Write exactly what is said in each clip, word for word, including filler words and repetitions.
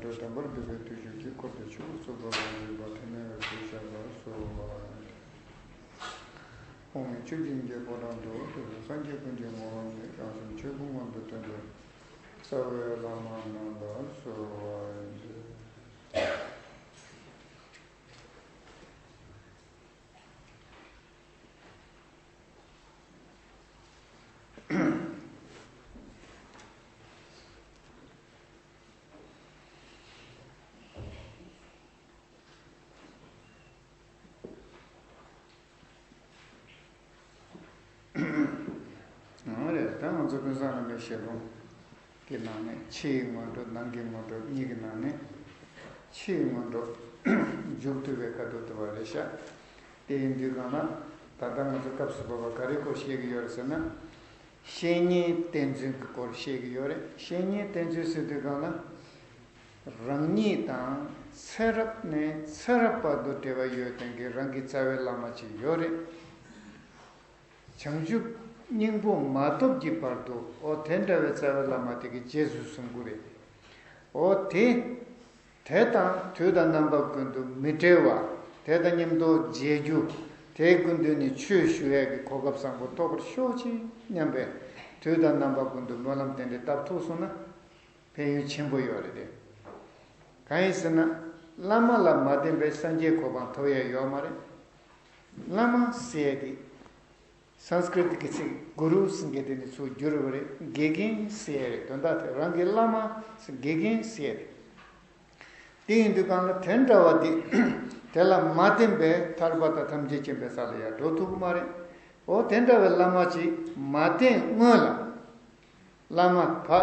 དོན་དམ་པར་བསྡུས་པའི་བརྟུལ་ཞུགས་ཀྱིས། འཁོར་དུ་ཆུ་བོ་སོགས་པ་ལ་བཞག་པ་དེ་ནས་འོད་ཟེར་ཤར་བ་སོགས། འོག་མིན་ཆོས་ཀྱི་དབྱིངས་ཀྱི་ཕོ་བྲང་དུ། སངས་རྒྱས་ཀུན་གྱི་ངོ་བོ་ཉིད། རང་བྱུང་ཆོས་སྐུ་མངོན་དུ་སྟོན་པའི། རྩ་བའི་བླ་མ་རྣམས་ལ་གསོལ་བ་འདེབས། ཨང་རེད། ད་ང་ཚོ་ཀུན་བཟང་བླ་མའི་ཞལ་ལུང་གི་ནང་ནས། ཕྱིའི་སྔོན་འགྲོ་ནང་གི་སྔོན་འགྲོ་གཉིས་ཀྱི་ནང་ནས། ཕྱིའི་སྔོན་འགྲོ་མཇུག་བསྡུ་བའི་བཀའ་སྡོད་བསྡུ་བ་རེད་ཤག་དེ་ཡིན་དུས་གང་ལ། ད་ལྟ་ང་ཚོ་སྐབས་སུ་བབས་པ་ག་རེའི་སྐོར་བཤད་ཀྱི་ཡོད་རེད་ཟེར་ན། བཤེས་གཉེན་བསྟེན་ཚུལ་གྱི་སྐོར་བཤད་ཀྱི་ཡོད་རེད། བཤེས་གཉེན་བསྟེན་ཚུལ་ཟེར་དུས་གང་ལ། རང་ཉིད་དང་ཚེ་རབས་ནས་ཚེ་རབས་བར་དུ་འབྲེལ་བ་ཡོད་མཁན་གྱི་རང་གི་རྩ་བའི་བླ་མ་ཅིག་ཡོད་རེད། བྱང་ཆུབ་སྙིང་པོ་མ་ཐོབ་ཀྱི་བར་དུ། འོ་དེ་འདྲ་བའི་རྩ་བའི་བླ་མ་དེ་གི་རྗེས་སུ་བཟུང་དགོས་རེད། འོ་དེ། དེ་དང་དུས་དང་རྣམ་པ་ཀུན་ཏུ་མི་འབྲལ་བ། དེ་དང་མཉམ་དུ་མཇལ་རྒྱུ། དེའི་སྐུ་མདུན་ནས་ཆོས་ཞུ་ཡས་ཀྱི་གོ་སྐབས་བཟང་པོ་ཐོབ་པར་ཤོག་ཅིག་སྙམ་པའི། དུས་དང་རྣམ་པ་ཀུན་ཏུ་སྨོན་ལམ་དེ་འདྲ་བཏབ་ཐུབ་སོང་ན། ཕན་ཡོན་ཆེན་པོ་ཡོད་རེད་དེ། གང་ཡིན་ཟེར་ན། བླ་མ་ལ་མ་བརྟེན་པའི་སངས་རྒྱས་གོ་འཕང་ཐོབ་ཡ་ཡོད་མ་རེད། བླ་མ་ཟེར་ཡ་དེ། སཾ་སྐྲྀ་ཏ་གི་ཚིག་གུ་རུ་ཟེར་མཁན་དེ་ནས་ཚུར་བསྒྱུར་བ་རེད། དགེ་རྒན་ཟེར་ཡ་རེད། དོན་དག་དེ་རང་གི་བླ་མ་ཟེར། དགེ་རྒན་ཟེར་ཡ་རེད། དེ་ཡིན་དུས་གང་ལ་དེ་འདྲ་བ་དེ། དེ་ལ་མ་བརྟེན་པའི་ཐར་པ་དང་ཐམས་ཅད་མཁྱེན་པའི་ས་ལ་ཡང་འགྲོ་ཐུབ་ཀྱི་མ་རེད། འོ་དེ་འདྲ་བའི་བླ་མ་ཅིག་མ་བསྟེན་སྔོན་ལ། བླ་མ་བ།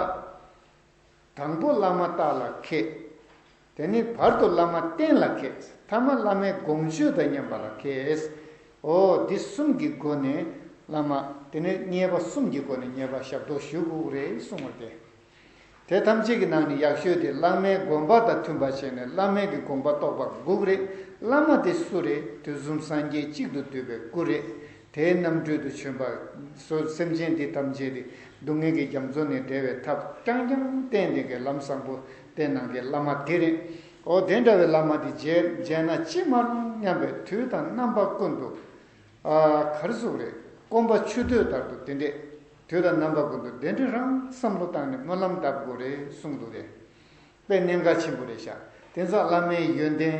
དང་པོ་བླ་མ་རྟ་ལ་མཁས། དེ་ནས་བར་དུ་བླ་མ་བསྟེན་ལ་མཁས། ཐ་མ་བླ་མའི་དགོངས་སྤྱོད་དང་མཉམ་པ་ལ་མཁས། འོ་འདི་གསུམ་གྱི་སྒོ་ནས་བླ་མ། དེ་ནས་མཉེས་པ་གསུམ་གྱི་སྒོ་ནས་མཉེས་པ་ཞབས་ཏོག་ཞུ་དགོས་རེད་གསུངས་པ་རེད། དེ་ཐམས་ཅད་ཀྱི་ནང་ནས་ཡག་ཤོས་དེ་བླ་མའི་དགོངས་པ་དང་མཐུན་པ་བྱས་ནས་བླ་མའི་གི་དགོངས་པ་རྟོགས་པ་དགོས་རེད། བླ་མ་དེ་སུ་རེད། དུས་གསུམ་སངས་རྒྱས་གཅིག་ཏུ་འདུས་པའི་སྐུ་རེད། དེའི་རྣམ་སྤྲུལ་དུ་བྱོན་པ། སོ་སེམས་ཅན་འདི་ཐམས་ཅད་དེ་སྡུག་བསྔལ་གྱི་རྒྱ་མཚོ་ནས་བསྒྲལ་བའི་ཐབས་རྐྱང་རྐྱང་བསྟན་ཏེ་གི་ལམ་བཟང་པོ་བསྟན་གནང་མཁན་བླ་མ་དེ་རེད། འོ་དེ་འདྲ་བའི་བླ་མ་དེ་མཇལ་མཇལ་ན་ཅི་མ་རུང་སྙམ་པའི་དུས་དང་རྣམ་པ་ཀུན་ཏུ། ཨ། ག་རེ་ཟེར་དགོས་རེད། སྐོམ་པ་ཆུ་འདོད་ལྟར་དུ་དེ་འདྲས་དུས་དང་རྣམ་པ་ཀུན་ཏུ་དེ་འདྲས་རང་བསམ་བློ་བཏང་ནས་སྨོན་ལམ་བཏབ་དགོས་རེད་གསུངས་འདུག་རེད། དཔེ་གནད་འགག་ཆེན་པོ་རེད་ཤག་དེ་ཚོ་བླ་མའི་ཡོན་ཏན།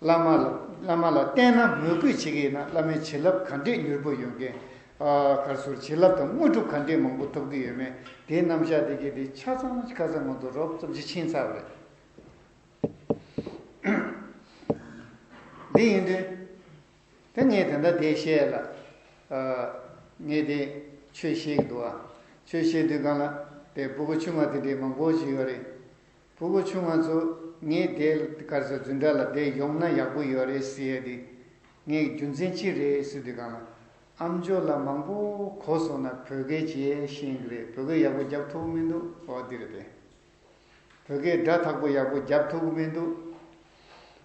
བླ་མ་ལ་བླ་མ་ལ་བརྟེན་ན་མོས་གུས་བྱེད་ཀྱི་ཡིན་ན་བླ་མའི་བྱིན་རླབས་ག་འདྲས་མྱུར་པོ་ཡོང་གི། ཨ། ག་རེ་ཟེར། བྱིན་རླབས་དང་དངོས་གྲུབ་ག་འདྲས་མང་པོ་ཐོབ་ཀྱི་ཡོད་མེད་དེའི་རྣམ་གཞག་དེ་གས་དེ་ཆ་ཚང་ཁ་སང་ང་ཚོ་རོབ་ཙམ་ཅིག་ཕྱིན་ཚར་བ་རེད། འདི་ཡིན་དུས། དེ་ངས་ད་ལྟ་དེ་བཤད་ལ། ཨ། ངས་དེ་ཆོས་བཤད་ཀྱི་འདུག་ཨ། ཆོས་བཤད་དུས་སྒང་ལ་དེ་ཕྲུ་གུ་ཆུང་བ་དེ་འདྲས་མང་པོ་ཞིག་ཡོད་རེད། ཕྲུ་གུ་ཆུང་བ་ཚོ་ངས་དེ་ག་རེ་ཟེར། འཛིན་གྲྭ་ལ་དེ་ཡོང་ན་ཡག་པོ་ཡོད་རེད་ཟེར་ཡས་དེ། ངས་རྒྱུ་མཚན་ཅི་རེད་ཟེར་དུས་སྒང་ལ། ཨ་མཆོག་ལགས་མང་པོ་གོ་སོང་ན་བོད་སྐད་ཅིག་ཤེས་ཀྱི་རེད། བོད་སྐད་ཡག་པོ་རྒྱབ་ཐུབ་ཀྱི་མི་འདུག་འོ་འདི་རེད་དེ། བོད་སྐད་སྒྲ་དག་པོ་ཡག་པོ་རྒྱབ་ཐུབ་ཀྱི་མི་འདུག་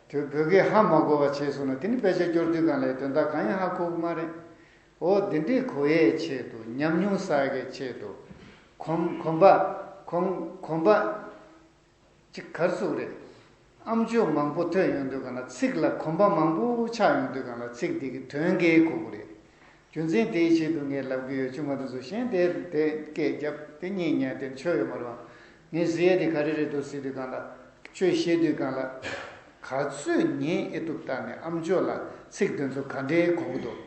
དེ་བོད་སྐད་ཧ་མ་གོ་བ་བྱས་སོང་ན་དེ་ནི་དཔེ་ཆ་སྐྱོར་དུས་སྒང་ལ་དོན་དག་གང་ཡང་ཧ་གོ་གི་མ་རེད། འོ་འདི་འདྲས་གོ་ཡས་ཆེད་དུ། ཉམས་མྱོང་བསགས་ཡས་ཆེད་དུ། གོམ་གོམ་པ་གོམ་གོམ་པ་ཅིག་ག་རེ་ཟེར་དགོས་རེད། ཨ་མཆོག་མང་པོ་ཐོས་ཡོང་དུས་སྒང་ལ། ཚིག་ལ་གོམ་པ་མང་པོ་ཆགས་ཡོང་དུས་སྒང་ལ་ཚིག་འདི་གི་དོན་འགལ་གོ་གི་རེད། རྒྱུ་མཚན་དེའི་ཆེད་དུ་ངས་ལབ་ཀྱི་ཡོད། ཆུང་མ་དེ་ཚོ་གཞན་དེ་དེ་སྐད་རྒྱབ་དེ་གཉིད་ཉལ་དེ་ཆོ་ཡོད་མ་རེད་བ། ངས་ཟེར་ཡས་དེ་ག་རེ་རེད་འདུག་ཟེར་དུས་སྒང་ལ། ཆོས་བཤད་དུས་སྒང་ལ། ག་ཚོད་ཉན་ཨེ་ཐུབ་ལྟ་ནས་ཨ་མཆོག་ལ་ཚིག་དེ་ཚོ་ག་འདྲའི་གོ་གི་འདུག་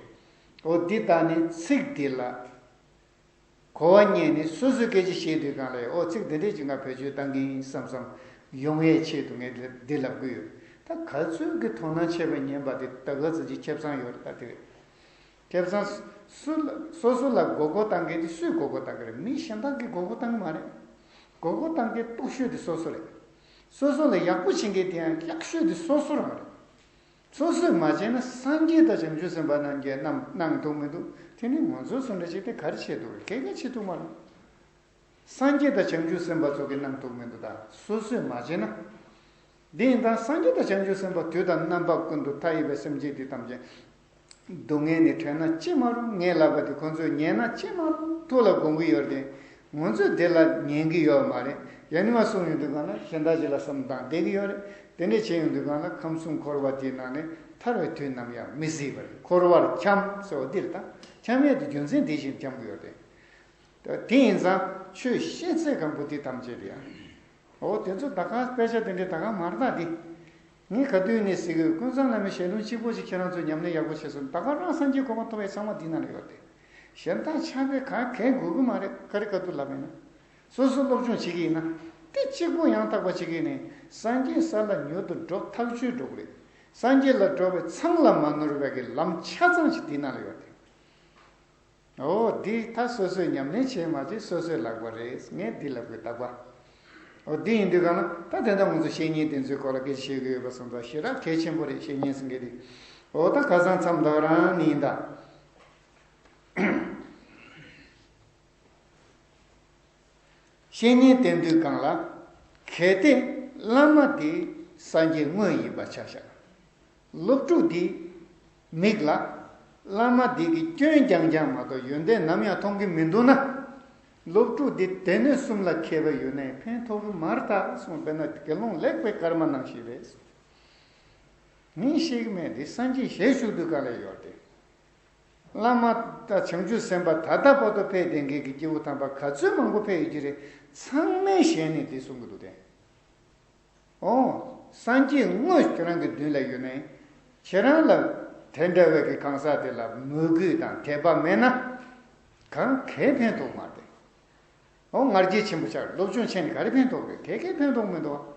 འོ་འདི་ལྟ་ནས་ཚིག་འདི་ལ་གོ་བ་རྙེད་ནས་སོ་སོས་སྐད་ཆ་བཤད་དུས་སྒང་ལ། འོ་ཚིག་འདི་འདྲས་ཅིག་ང་བེད་སྤྱོད་བཏང་གི་ཡིན་བསམ་བསམ་ཡོང་ཡས་ཆེད་དུ་ངས་འདི་འདི་ལབ་ཀྱི་ཡོད། ད་ག་ཚོད་ཀྱི་དོ་སྣང་ཆེ་བ་ཉན་པ་དེ་ད་ག་ཚོད་ཅིག་ཁེ་བཟང་ཡོད་རེད། ད་དེ་རེད། ཁེ་བཟང་སུ་ལ། སོ་སོ་ལ་མགོ་སྐོར་བཏང་མཁན་དེ་སུས་མགོ་སྐོར་བཏང་གི་རེད། མི་གཞན་དག་གིས་མགོ་སྐོར་བཏང་གི་མ་རེད། མགོ་སྐོར་བཏང་མཁན་སྡུག་ཤོས་དེ་སོ་སོ་རེད། སོ་སོ་ལ་ཡག་པོ་བྱེད་མཁན་དེ་ཡང་ཡག་ཤོས་དེ་སོ་སོ་རང་རེད། སོ་སོས་མ་བྱས་ན་སངས་རྒྱས་དང་བྱང་ཆུབ་སེམས་དཔའ་རྣམས་ཀྱིས་གནང་གནང་ཐུབ་མི་འདུག་དེ་ནི་ང་ཚོ་སུ་འདྲ་ཞིག་དེ་ག་རེ་བྱེད་ཐུབ་རེད། ག་གེ་བྱེད་ཐུབ་མ་རེད། སངས་རྒྱས་དང་བྱང་ཆུབ་སེམས་དཔའ་ཚོ་གིས་གནང་ཐུབ་མི་འདུག་ད་སོ་སོས་མ་བྱས་ན། འདི་ཡིན་ད། སངས་རྒྱས་དང་བྱང་ཆུབ་སེམས་དཔའ་དུས་དང་རྣམ་པ་ཀུན་ཏུ་མཐའ་ཡས་པའི་སེམས་ཅན་འདི་ཐམས་ཅད་སྡུག་བསྔལ་ནས་བྲལ་ན་ཅི་མ་རུང་། ངས་ལབ་པ་དེ་ཁོང་ཚོས་ཉན་ན་ཅི་མ་རུང་ཐུགས་ལ་དགོངས་ཀྱི་ཡོད་རེད། ང་ཚོས་དེ་ལ་ཉན་གྱི་ཡོད་མ་རེད། ཡང་ནི་མ་གསུངས་ཡོང་དུས་སྒང་ལ་གཞན་དག་ཅིག་ལ་བསམ་བློ་བཏང་བསྡད་ཀྱི་ཡོད་རེད། དེ་འདྲས་བྱས་ཡོང་དུས་སྒང་ལ་ཁམས་གསུམ་འཁོར་བ་དེའི་ནང་ནས་ཐར་བའི་དུས་ནམ་ཡང་མི་སྲིད་པ་རེད། འཁོར་བར་འཁྱམས་ཟེར་བ་འདི་རེད་ད། འཁྱམས་ཡས་དེ་རྒྱུ་མཚན་དེ་བཞིན་འཁྱམས་ཀྱི་ཡོད་རེད། ད་དེ་ཡིན་ཙང་ཆོས་བཤད་ཚད་གང་པོ་དེ་ཐམས་ཅད་རེད་ཡ། འོ་དེ་ཚོ་ད་ག་དཔེ་ཆ་དེ་འདྲས་ད་ག་མར་ད་འདི། ངས་ག་དུས་ནས་ཟེར་གི་ཡོད། ཀུན་བཟང་བླ་མའི་ཞལ་ལུང་གཅིག་པོ་ཞིག་ཁྱེད་རང་ཚོས་ཉམས་ལེན་ཡག་པོ་བྱས་སོང་། ད་ག་རང་སངས་རྒྱས་གོ་འཕང་ཐོབ་ཡས་ཚང་མ་འདི་ནང་ལ་ཡོད་དེ། གཞན་དག་ཆགས་པའི་ག་གས་དགོས་ཀྱི་མ་རེད། ཀ་རི་ཀ་ཏུ་ལབ་ཡིན་ན། སོ་སོ་སློབ་སྦྱོང་བྱེད་ཀྱི་ཡིན་ན། དེ་གཅིག་པོ་ཡང་དག་པ་བྱེད་ཀྱི་ནས་སངས་རྒྱས་ས་ལ་མྱུར་དུ་འགྲོ་ཐག་ཆོད་འགྲོ་གི་རེད། སངས་རྒྱས་ལ་འགྲོ་བའི་མཚང་ལ་མ་ནོར་བའི་གི་ལམ་ཆ་ཚང་ཞིག་འདི་ནང་ལ་ཡོད་དེ། འོ་འདི་ད་སོ་སོས་ཉམས་ལེན་བྱས་མ་བྱས་སོ་སོས་ལག་པ་རེད། ངས་འདི་ལབ་དགོས་དག་པ། འོ་འདི་ཡིན་དུས་གང་ན་ད་དེ་འདྲ་ང་ཚོ་བཤེས་གཉེན་དེ་ཚོའི་སྐོར་ལ་སྐད་ཆ་བཤད་གི་ཡོད་པ་སོང་ཙང་ཞེ་དྲག་གལ་ཆེན་པོ་རེད། བཤེས་གཉེན་ཟེར་མཁན་དེ། འོ་ད་ཁ་སང་མཚམས་འདའ་རང་ནི་ཡིན་ད། བཤེས་གཉེན་བསྟེན་དུས་སྒང་ལ། གལ་ཏེ་བླ་མ་དེ་སངས་རྒྱས་དངོས་ཡིན་པ་ཆ་བཞག། སློབ་ཕྲུག་དེ་མིག་ལ་བླ་མ་དེ་གི་སྐྱོན་རྐྱང་རྐྱང་མ་གཏོགས་ཡོན་ཏན་ནམ་ཡང་མཐོང་གི་མི་འདུག་ན། སློབ་ཕྲུག་དེ་སྡེ་སྣོད་གསུམ་ལ་མཁས་པ་ཡོད་ནའི་ཕན་ཐོགས་ཀྱི་མ་རེད་ད་གསུངས། དཔེར་ན་དགེ་སློང་ལེགས་པའི་སྐར་མ་ནང་བཞིན་རེད། ངས་ཤེས་ཀྱི་མེད་དེ། སངས་རྒྱས་ཞལ་བཞུགས་དུས་སྒང་ལ་ཡོད་དེ། བླ་མ་དང་བྱང་ཆུབ་སེམས་དཔའ་ད་ལྟ་བར་དུ་ཕེབས་བསྡད་མཁན་གྱི་སྐྱེས་བུ་དམ་པ་ག་ཚོད་མང་པོ་ཕེབས་ཡོད་ཀྱི་རེད། ཚང་མའི་ཞལ་ནས་དེ་གསུང་གི་འདུག་སྟེ། འོ། སངས་རྒྱས་དངོས་ཁྱེད་རང་གི་མདུན་ལ་ཡོད་ནའི། ཁྱེད་རང་ལ་དེ་འདྲ་བའི་གི་གང་ཟག་དེ་ལ་མོས་གུས་དང་དད་པ་མེད་ན། གང་གས་ཕན་ཐོགས་མ་རེད། འོ་ང་རྒྱལ་ཆེན་པོ་ཆགས། སློབ་སྦྱོང་བྱས་ནས་ག་རེ་ཕན་ཐོགས་རེད། གས་གས་ཕན་ཐོགས་མི་འདུག།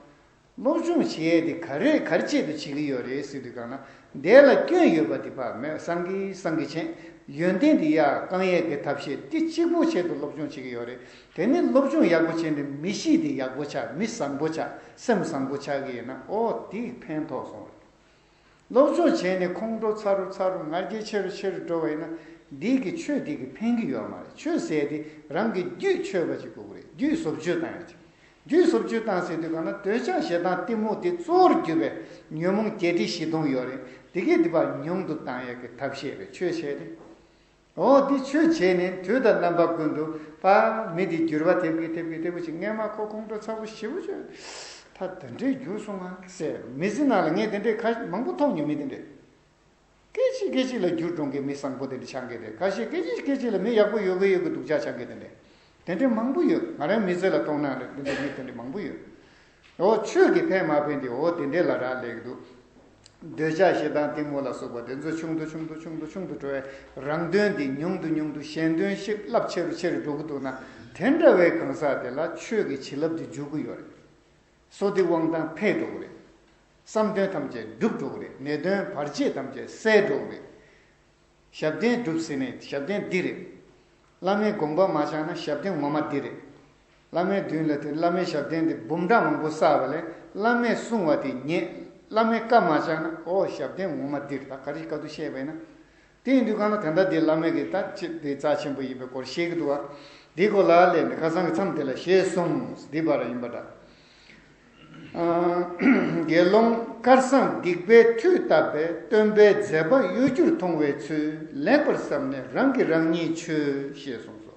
སློབ་སྦྱོང་བྱེད་ཡས་དེ་ག་རེ་ག་རེ་ཆེད་དུ་བྱེད་ཀྱི་ཡོད་རེད་ཟེར་དུས་སྒང་ན། དེ་ལ་སྐྱོན་ཡོད་པ་དེ་ཕར་མེད་བསམ་གི་བསམ་གི་བྱས། ཡོན་ཏན་དེ་ཡར་བསྐང་ཡས་ཀྱི་ཐབས་ཤེས་དེ་གཅིག་པོ་ཆེད་དུ་སློབ་སྦྱོང་བྱེད་ཀྱི་ཡོད་རེད། དེ་ནི་སློབ་སྦྱོང་ཡག་པོ་བྱས་ནས་མི་གཤིས་དེ་ཡག་པོ་ཆགས། མི་བཟང་པོ་ཆགས། སེམས་བཟང་པོ་ཆགས་ཀྱི་ཡོད་ན། འོ་དེ་ཕན་ཐོགས་སོང་རེད། སློབ་སྦྱོང་བྱས་ནས་ཁོང་ཁྲོ་ཚ་རུ་ཚ་རུ་ང་རྒྱལ་ཆེ་རུ་ཆེ་རུ་འགྲོ་བ་ཡིན་ན། འདི་གི་ཆོས་འདི་གི་ཕན་གི་ཡོད་མ་རེད། ཆོས་ཟེར་དེ་རང་གི་རྒྱུད་ཆོད་པ་ཅིག་དགོས་ཀྱི་རེད། རྒྱུད་བཟོ་བཅོས་བཏང་ཡ་ཅིག། རྒྱུད་བཟོ་བཅོས་བཏང་ཟེར་དུས་གང་ན་འདོད་ཆགས་ཞེ་སྡང་གཏི་མུག་དེ་གཙོ་བོར་གྱུར་པའི་ཉོན་མོངས་བརྒྱད་ཁྲི་བཞི་སྟོང་ཡོད་རེད། དེ་གས་དེ་ཕར་ཉུང་དུ་བཏང་ཡ་གི་ཐབས་ཤེས་རེད། ཆོས་བྱས་ཏེ། འོ་འདི་ཆོས་བྱས་ནས་དུས་དང་རྣམ་པ་ཀུན་ཏུ་ཕར་མི་དེ་འགྱུར་བ་ཐེབས་ཀྱི་ཐེབས་ཀྱི་ཐེབས་ཀྱི་ཅིག། སྔས་མ་ཁོ་ཁོང་ཁྲོ་ཚ་པོ་ཞེ་པོ་བྱས། ད་དེ་འདྲས་འགྱུར་སོང་ང་ཟེར། མི་ཚེ་ནང་ལ་ངས་དེ་འདྲས་ཁ་མང་པོ་མཐོང་མྱོང་། མི་དེ་འདྲས་སྐད་ཅིག་སྐད་ཅིག་ལ་འགྱུར་འགྲོ་མཁན་མི་བཟང་པོ་དེ་འདྲས་ཆགས་མཁན་རེད། ཁ་ཤས་སྐད་ཅིག་སྐད་ཅིག་ལ་མི་ཡག་པོ་ཡོད་གི་ཡོད་གི་སྡུག་ཅག་ཆགས་མཁན་དེ་འདྲས། དེ་འདྲས་མང་པོ་ཡོད། ང་རང་མི་ཚེ་ལ་མཐོང་སྣང་རེད། དེ་འདྲས་མི་དེ་འདྲས་མང་པོ་ཡོད། འོ་ཆོས་ཀྱིས་ཕན་མ་ཕན་དེ་འོ་དེ་འདྲས་ལ་རག་ལས་ཀྱི་འདུག། འདོད་ཆགས་ཞེ་སྡང་གཏི་མུག་ལ་སོགས་པ་དེ་ཚོ་ཆུང་དུ་ཆུང་དུ་ཆུང་དུ་ཆུང་དུ་འགྲོ་བས། རང་དོན་འདི་ཉུང་དུ་ཉུང་དུ་གཞན་དོན་ཞིག་རླབས་ཆེ་རུ་ཆེ་རུ་འགྲོ་གི་འདུག་ན། དེ་འདྲ་བའི་གང་ཟག་དེ་ལ་ཆོས་ཀྱི་བྱིན་རླབས་དེ་འཇུག་གི་ཡོད་རེད། བསོད་བདེ་དབང་ཐང་འཕེལ་འགྲོ་གི་རེད། བསམ་དོན་ཐམས་ཅད་འགྲུབ་འགྲོ་གི་རེད། ནད་གདོན་བར་ཆད་ཐམས་ཅད་སེལ་འགྲོ་གི་རེད། ཞབས་བརྟན་སྒྲུབ་ཟེར་ནས་ཞབས་བརྟན་འདི་རེད། བླ་མའི་དགོངས་པ་མ་བཞག་ན་ཞབས་བརྟན་ངོ་མ་འདི་རེད། བླ་མའི་མདུན་ལ་དེ་བླ་མའི་ཞབས་བརྟན་དེ་འབུམ་ཕྲག་མང་པོ་བསགས་པ་ལས། བླ་མས་གསུང་བ་དེ་ཉན། བླ་མའི་བཀའ་མ་བཞག་ན། ཨོ་ཞབས་བརྟན་ངོ་མ་འདི་རེད། ད་ག་རེ་ག་དུས་བཤད་པ་ཡིན་ན། དེ་ཡིན་དུས་གང་ལ་ད་ལྟ་འདི་བླ་མའི་གི་ད་ཅི་དེ་རྩ་ཆེན་པོ་ཡིན་པའི་སྐོར་བཤད་ཀྱི་འདུག་བ། འདིའི་སྐོར་ལ་ལས་ནི་ཁ་སང་གི་མཚམས་དེ་ལ་ཞེས་གསུངས། འདི་པར་ཡིན་པ་འདྲ། དགེ་སློང་དཀར་བཟང་སྡིག་པའི་མཐུས་བཏབ་པའི། སྟོན་པའི་མཛད་པ་གཡོ་སྒྱུར་མཐོང་བའི་ཚུལ། ལེགས་པར་བསམས་ནས་རང་གིས་རང་ཉིད་འཆོས། ཞེས་གསུངས་སོ།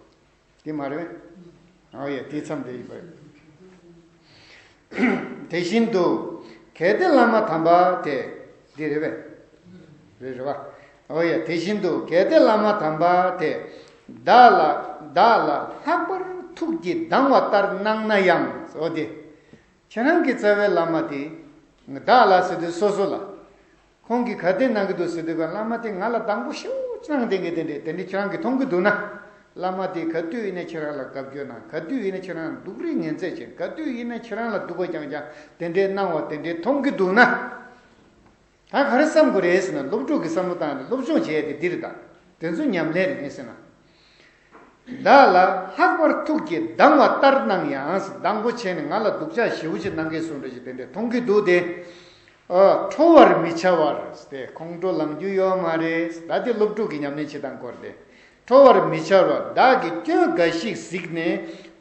དེ་མ་རེད་པས། ཨོ་ཡ་དེ་མཚམས་དེ་ཡིན་པ། དེ་བཞིན་དུ་གལ་ཏེ་བླ་མ་དམ་པ་དེ། འདི་རེད་པས། རེད་རེད་པ། ཨོ་ཡ་དེ་བཞིན་དུ་གལ་ཏེ་བླ་མ་དམ་པ་དེ། བདག་ལ་བདག་ལ་ལྷག་པར་ཐུགས་ཀྱིས་སྡང་བ་ལྟར་སྣང་ན་ཡང་། ཨོ་དེ། ཁྱེད་རང་གི་རྩ་བའི་བླ་མ་དེ། བདག་ལ་ཟེར་དུས་སོ་སོ་ལ། ཁོང་གིས་ག་དེ་གནང་གི་འདུག་ཟེར་དུས་ག་བླ་མ་དེ་ང་ལ་སྡང་པོ་ཞེ་པོ་གནང་བསྡད་མཁན་དེ་འདྲས་དེ་འདྲས་ཁྱེད་རང་གིས་མཐོང་གི་འདུག་ན། བླ་མ་དེ་ག་དུས་ཡིན་ན་ཁྱེད་རང་ལ་བཀའ་བཀྱོན་གནང་། ག་དུས་ཡིན་ན་ཁྱེད་རང་ལ་སྡུག་རུས་ངན་ཚད་བྱེད། ག་དུས་ཡིན་ན་ཁྱེད་རང་ལ་སྡུག་པ་རྐྱང་རྐྱང་དེ་འདྲས་གནང་བ་དེ་འདྲས་མཐོང་གི་འདུག་ན། ད་ག་རེ་བསམ་དགོས་རེད་ཟེར་ན། སློབ་ཕྲུག་གིས་བསམ་བློ་བཏང་ནས་སློབ་སྦྱོང་བྱས་ཏེ་འདི་རེད་ད། དེ་ཚོ་ཉམས་ལེན་རེད་ཟེར་ན། བདག་ལ་ལྷག་པར་ཐུགས་ཀྱིས་སྡང་བ་ལྟར་སྣང་ཡང་། སྡང་པོ་བྱས་ནས་ང་ལ་སྡུག་ཅག་ཞེ་པོ་ཅིག་གནང་མཁན་སུ་འདྲ་ཞིག་དེ་འདྲས་མཐོང་གི་འདུག་སྟེ། ཨ། ཁྲོ་བར་མི་བྱ་བར་སྟེ། ཁོང་ཁྲོ་ལངས་རྒྱུ་ཡོད་མ་རེད། ད་དེ་སློབ་ཕྲུག་གི་ཉམས་ལེན་བྱེད་སྟངས་སྐོར་ཏེ། ཁྲོ་བར་མི་བྱ་བར་བདག་གིས་སྐྱོན་འགའ་ཞིག་གཟིགས་ནས་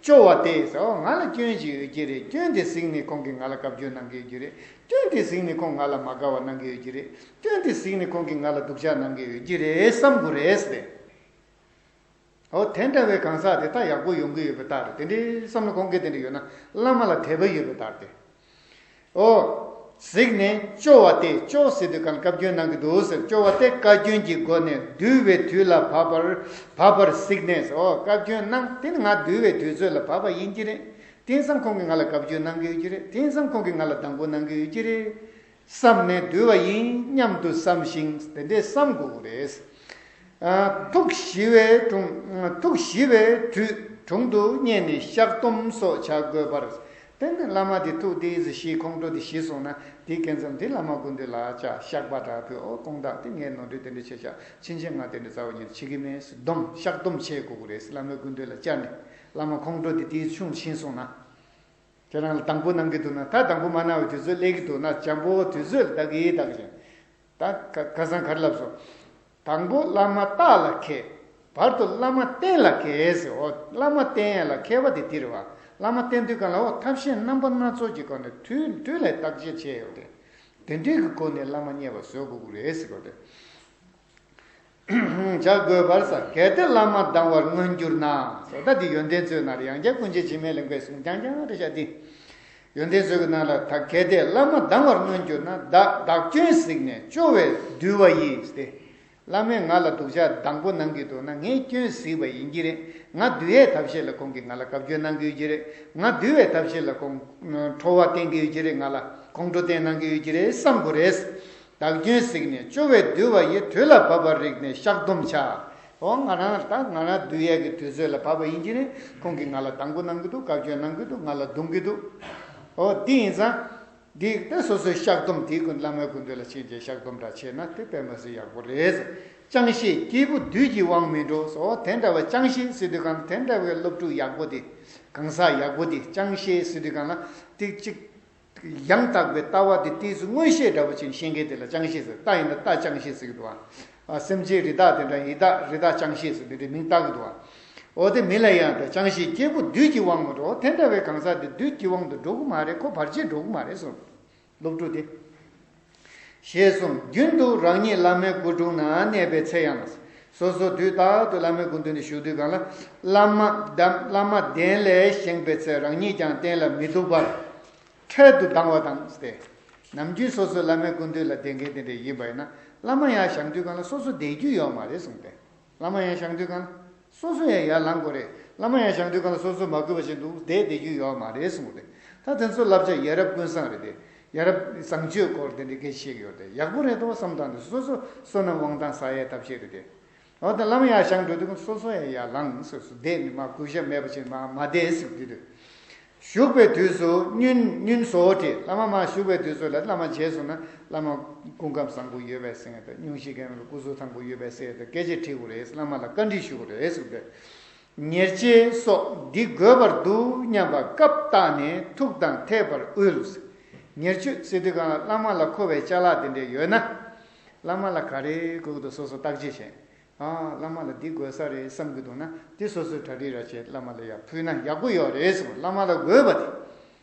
སྐྱོ་བ་སྟེ། ཨོ་ང་ལ་སྐྱོན་ཞིག་ཡོད་ཀྱི་རེད། སྐྱོན་དེ་གཟིགས་ནས་ཁོང་གིས་ང་ལ་བཀའ་བཀྱོན་གནང་གི་ཡོད་ཀྱི་རེད། སྐྱོན་དེ་གཟིགས་ནས་ཁོང་ང་ལ་མ་དགའ་བ་གནང་གི་ཡོད་ཀྱི་རེད། སྐྱོན་དེ་གཟིགས་ནས་ཁོང་གིས་ང་ལ་སྡུག་ཅག་གནང་གི་ཡོད་ཀྱི་རེད་བསམ་དགོས་རེད་ཟེར། འོ་དེ་འདྲ་བའི་གང་ཟག་དེ་ད་ཡག་པོ་ཡོང་གི་ཡོད་པའི་རྟགས་རེད། དེ་འདྲའི་བསམ་བློ་གཏོང་མཁན་དེ་འདྲ་ཡོད་ན་བླ་མ་ལ་དད་པ་ཡོད་པའི་རྟགས་རེད། འོ། གཟིགས་ནས་སྐྱོ་བ་སྟེ། སྐྱོ་ཟེར་དུས་གང་ལ་བཀའ་བཀྱོན་གནང་གི་འདུག་ཟེར། སྐྱོ་བ་སྟེ་བཀའ་བཀྱོན་གྱི་སྒོ་ནས་འདུལ་བའི་དུས་ལ་བབ་པར་བབ་པར་གཟིགས་ནས་ཟེར། འོ་བཀའ་བཀྱོན་གནང་། དེ་ནི་ང་འདུལ་བའི་དུས་ཚོད་ལ་བབ་པ་ཡིན་གྱི་རེད། དེང་སང་ཁོང་གིས་ང་ལ་བཀའ་བཀྱོན་གནང་གི་ཡོད་ཀྱི་རེད། དེང་སང་ཁོང་གིས་ང་ལ་སྡང་པོ་གནང་གི་ཡོད་ཀྱི་རེད། བསམ་ནས་འདུལ་བ་ཡིན་སྙམ་དུ་བསམ་ཞིང་དེ་འདྲས་བསམ་དགོས་ཀྱི་རེད། ཨ། ཐུགས་ཞི་བའི་དྲུང་། ཐུགས་ཞི་བའི་དྲུང་དྲུང་དུ་བསྙེན་ནས་བཤགས་སྡོམ་སོགས་བྱ་དགོས་པར། དེ་ནི་བླ་མ་དེ་ཐུགས་དེ་ཟིག་ཞི། ཁོང་ཁྲོ་དེ་ཞི་སོང་ན་དེ་སྐད་མཚམས་དེ་བླ་མ་སྐུ་མདུན་ལ་བཅར། བཤགས་པ་འདྲ་ཕུལ། འོ་དགོངས་དག། དེ་ངས་ནོར་འཁྲུལ་དེ་འདྲ་བྱས་ཤག་ཕྱིན་ཆད་ང་དེ་འདྲ་རྩ་བ་ཉིད་བྱེད་ཀྱི་མེད་ཟེར་སྡོམ། བཤགས་སྡོམ་བྱེད་དགོས་ཀྱི་རེད། བླ་མའི་སྐུ་མདུན་ལ་བཅར་ནས་བླ་མ་ཁོང་ཁྲོ་དེ་དེ་ཆུང་ཕྱིན་སོང་ན། ཁྱེད་རང་ལ་སྡང་པོ་གནང་གི་འདུག་ན། ད་སྡང་པོ་མ་གནང་བའི་དུས་ཚོད་སླེབས་ཀྱི་འདུག་ན། འཇམ་པོ་དུས་ཚོད་ལ་བདག་གིས་བདག་བཞིན། ད་ཁ་ཁ་སང་ག་རེ་ལབ་སོང་། དང་པོ་བླ་མ་རྟགས་ལ་མཁས། བར་དུ་བླ་མ་བསྟེན་ལ་མཁས་ཟེར། འོ་བླ་མ་བསྟེན་ཡ་ལ་མཁས་པ་དེ་འདི་རེད་བ། བླ་མ་བསྟེན་དུས་གང་ལ་འོ་ཐབས་ཤེས་རྣམ་པ་སྣ་ཚོགས་ཀྱི་སྒོ་ནས་དུས་དུས་ལ་བརྟག་དཔྱད་བྱས་ཡོད་དེ། དེ་འདྲའི་གི་སྒོ་ནས་བླ་མ་མཉེས་པ་བཟོ་དགོས་ཀྱི་རེད་ཟེར་གོ་དེ། བྱ་དགོས་པར་ཟེར། གལ་ཏེ་བླ་མ་སྡང་བར་མངོན་གྱུར་ན་ཟེར། ད་འདི་ཡོན་ཏན་མཛོད་ནང་རེད། ཡང་བསྐྱར་ཀུན་མཁྱེན་འཆི་མེད་གླིང་པས་གསུངས། རྐྱང་རྐྱང་རེད་ཤག་འདི། ཡོན་ཏན་མཛོད་ཀྱི་ནང་ལ་ད་གལ་ཏེ་བླ་མ་སྡང་བར་མངོན་གྱུར་ན། བདག་བདག་སྐྱོན་གཟིགས་ནས་སྐྱོ་བས་འདུལ་བ་ཡིས་ཏེ། བླ་མས་ང་ལ་སྡུག་ཅག་སྡང་པོ་གནང་གི་འདུག་ན་ངས་སྐྱོན་གཟིགས་པ་ཡིན་གྱི་རེད། ང་འདུལ་ཡའི་ཐབས་ཤེས་ལ་ཁོང་གིས་ང་ལ་བཀའ་བཀྱོན་གནང་གི་ཡོད་ཀྱི་རེད། ང་འདུལ་བའི་ཐབས་ཤེས་ལ་ཁོང་ཁྲོ་བ་བསྟན་གྱི་ཡོད་ཀྱི་རེད། ང་ལ་ཁོང་ཁྲོ་བསྟན་གནང་གི་ཡོད་ཀྱི་རེད་བསམ་དགོས་རེད། བདག་སྐྱོན་གཟིགས་ནས་སྐྱོ་བས་འདུལ་བ་ཡི། དུས་ལ་བབ་པར་རིག་ནས་བཤགས་སྡོམ་བྱ། འོ་ང་རང་ད་ང་རང་འདུལ་ཡས་ཀྱི་དུས་ཚོད་ལ་བབ་པ་ཡིན་གྱི་རེད། ཁོང་གིས་ང་ལ་སྡང་པོ་གནང་གི་འདུག་བཀའ་བཀྱོན་གནང་གི་འདུག་ང་ལ་རྡུང་གི་འདུག་འོ་འདི་ཡིན་ཙང་། འདི་ལྟ་སོ་སོའི་བཤགས་སྡོམ་དེའི་སྐུ་བླ་མའི་སྐུ་མདུན་ལ་ཕྱིན་བྱས་བཤགས་སྡོམ་འདྲ་བྱས་ན་དེ་དཔེ་མ་སྲིད་ཡག་པོ་རེད། ཅང་ཤེས་སྐྱེས་བུ་བདུད་ཀྱི་དབང་མི་འགྲོ་ཟེར། འོ་དེ་འདྲ་བའི་ཅང་ཤེས་ཟེར་དུས་གང་ལ་དེ་འདྲ་བའི་སློབ་ཕྲུག་ཡག་པོ་དེ། གང་ཟག་ཡག་པོ་དེ་ཅང་ཤེས་ཟེར་དུས་གང་ལ་དེ་གཅིག་ཡང་དག་པའི་ལྟ་བ་དེ་ཏོག་ཙམ་མངོན་ཤེས་འདྲ་པོ་ཅིག་ཤེས་མཁན་དེ་ལ་ཅང་ཤེས་ཟེར། རྟ་ཡིན་ན་རྟ་ཅང་ཤེས་ཟེར་གྱི་འདུག་བ། ཨ་སེམས་ཅན་རི་དྭགས་དེ་འདྲ་ཡི་དྭགས་རི་དྭགས་ཅང་ཤེས་ཟེར་དེ་འདྲའི་མིང་བཏགས་ཀྱི་འདུག་བ། འོ་དེ་མི་ལ་ཡང་དེ་ཅང་ཤེས་སྐྱེས་བུ་བདུད་ཀྱི་དབང་མི་འགྲོ། དེ་འདྲ་བའི་གང་ཟག་དེ་བདུད་ཀྱི་དབང་དུ་འགྲོ་གི་མ་རེད། ཁོ་བར་ཆད་འགྲོ་གི་མ་རེད་གསུངས། སློབ་ཕྲུག་དེ། ཞེས་གསུངས། རྒྱུན་དུ་རང་ཉིད་བླ་མའི་སྐུ་དྲུང་ན་གནས་པའི་ཚེ་ཡང་། སོ་སོ་དུས་རྟག་ཏུ་བླ་མའི་སྐུ་མདུན་དུ་བཞུགས་དུས་གང་ལ། བླ་མ་གདན་བླ་མ་གདན་ལས་བཞེངས་པའི་ཚེ་རང་ཉིད་ཀྱང་གདན་ལ་མི་འདུག་པར། འཕྲལ་དུ་ལྡང་བ་དང་སྟེ། ནམ་རྒྱུན་སོ་སོའི་བླ་མའི་སྐུ་མདུན་ལ་བསྡད་མཁན་དེ་འདྲ་ཡིན་པ་ཡིན་ན། བླ་མ་ཡར་བཞེངས་དུས་གང་ལ་སོ་སོ་བསྡད་རྒྱུ་ཡོད་མ་རེད་གསུངས་ཏེ། བླ་མ་ཡར་བཞེངས་དུས་གང་ལ་སོ་སོ་ཡང་ཡར་ལངས་དགོས་རེད། བླ་མ་ཡར་བཞེངས་དུས་གང་ལ་སོ་སོ་མ་གུས་པ་བྱས་འདུག་བསྡད་བསྡད་རྒྱུ་ཡོད་མ་རེད་གསུངས་ཏེ། ད་དེ་ཚོ་བསླབ་བྱ་ཡ་རབས་ཀུན་བཟང་རེད་དེ། ཡ་རབས་བཟང་སྤྱོད་སྐོར་དེ་འདྲ་སྐད་ཆ་བཤད་ཀྱི་ཡོད་རེད་དེ། ཡག་པོ་རེད་དོ་བསམ་སྟངས་དེ་སོ་སོ་བསོད་ནམས་དབང་ཐང་བསགས་ཡའི་ཐབས་ཤེས་རེད་དེ། འོ་ད་བླ་མ་ཡར་བཞེངས་འགྲོ་དུས་སོ་སོ་ཡང་ཡར་ལངས། སོ་སོ་བསྡད་ནས་མར་གུས་ཞབས་མེད་པ་བྱས་མར་མ་བསྡད་ཟེར་དུས་དུས། བཞུགས་པའི་དུས་སུ་བསྙེན་བསྙེན་བཟོ་སྟེ། བླ་མ་མར་བཞུགས་པའི་དུས་སུ་ལ་བླ་མ་མཇལ་སོང་ན་བླ་མ་སྐུ་ཁམས་བཟང་པོ་ཡོད་པའི་སེམས་དང་། སྙུང་གཞི་གང་ཡོད་པའི་སྐུ་གཟུགས་ཐང་པོ་ཡོད་པའི་སེམས་དང་སྐད་ཆ་དྲིས་དགོས་རེད། བླ་མ་ལ་བཀའ་འདྲི་ཞུ་དགོས་རེད་ཟེར་ཏེ། ཉེར་སྤྱོད་སོགས་འདི་དགོས་པར་འདུག་སྙམ་པ་སྐབས་བརྟགས་ནས་ཐུགས་དང་འཐད་པར་དབུལ། ཉེར་སྤྱོད་ཟེར་དུས་གང་ལ་བླ་མ་ལ་མཁོ་བའི་ཅ་ལག་དེ་འདྲ་ཡོད་ན། བླ་མ་ལ་ག་རེ་དགོས་ཀྱི་འདུག་སོ་སོ་བརྟག་དཔྱད་བྱས། ཨ། བླ་མ་ལ་འདི་དགོས་ས་རེད་བསམ་གྱི་འདུག་ན། དེ་སོ་སོས་གྲ་སྒྲིག་ར་བྱས་བླ་མ་ལ་ཡར་ཕུལ་ན་ཡག་པོ་ཡོད་རེད་གསུངས། བླ་མ་ལ་དགོས་པ་དེ་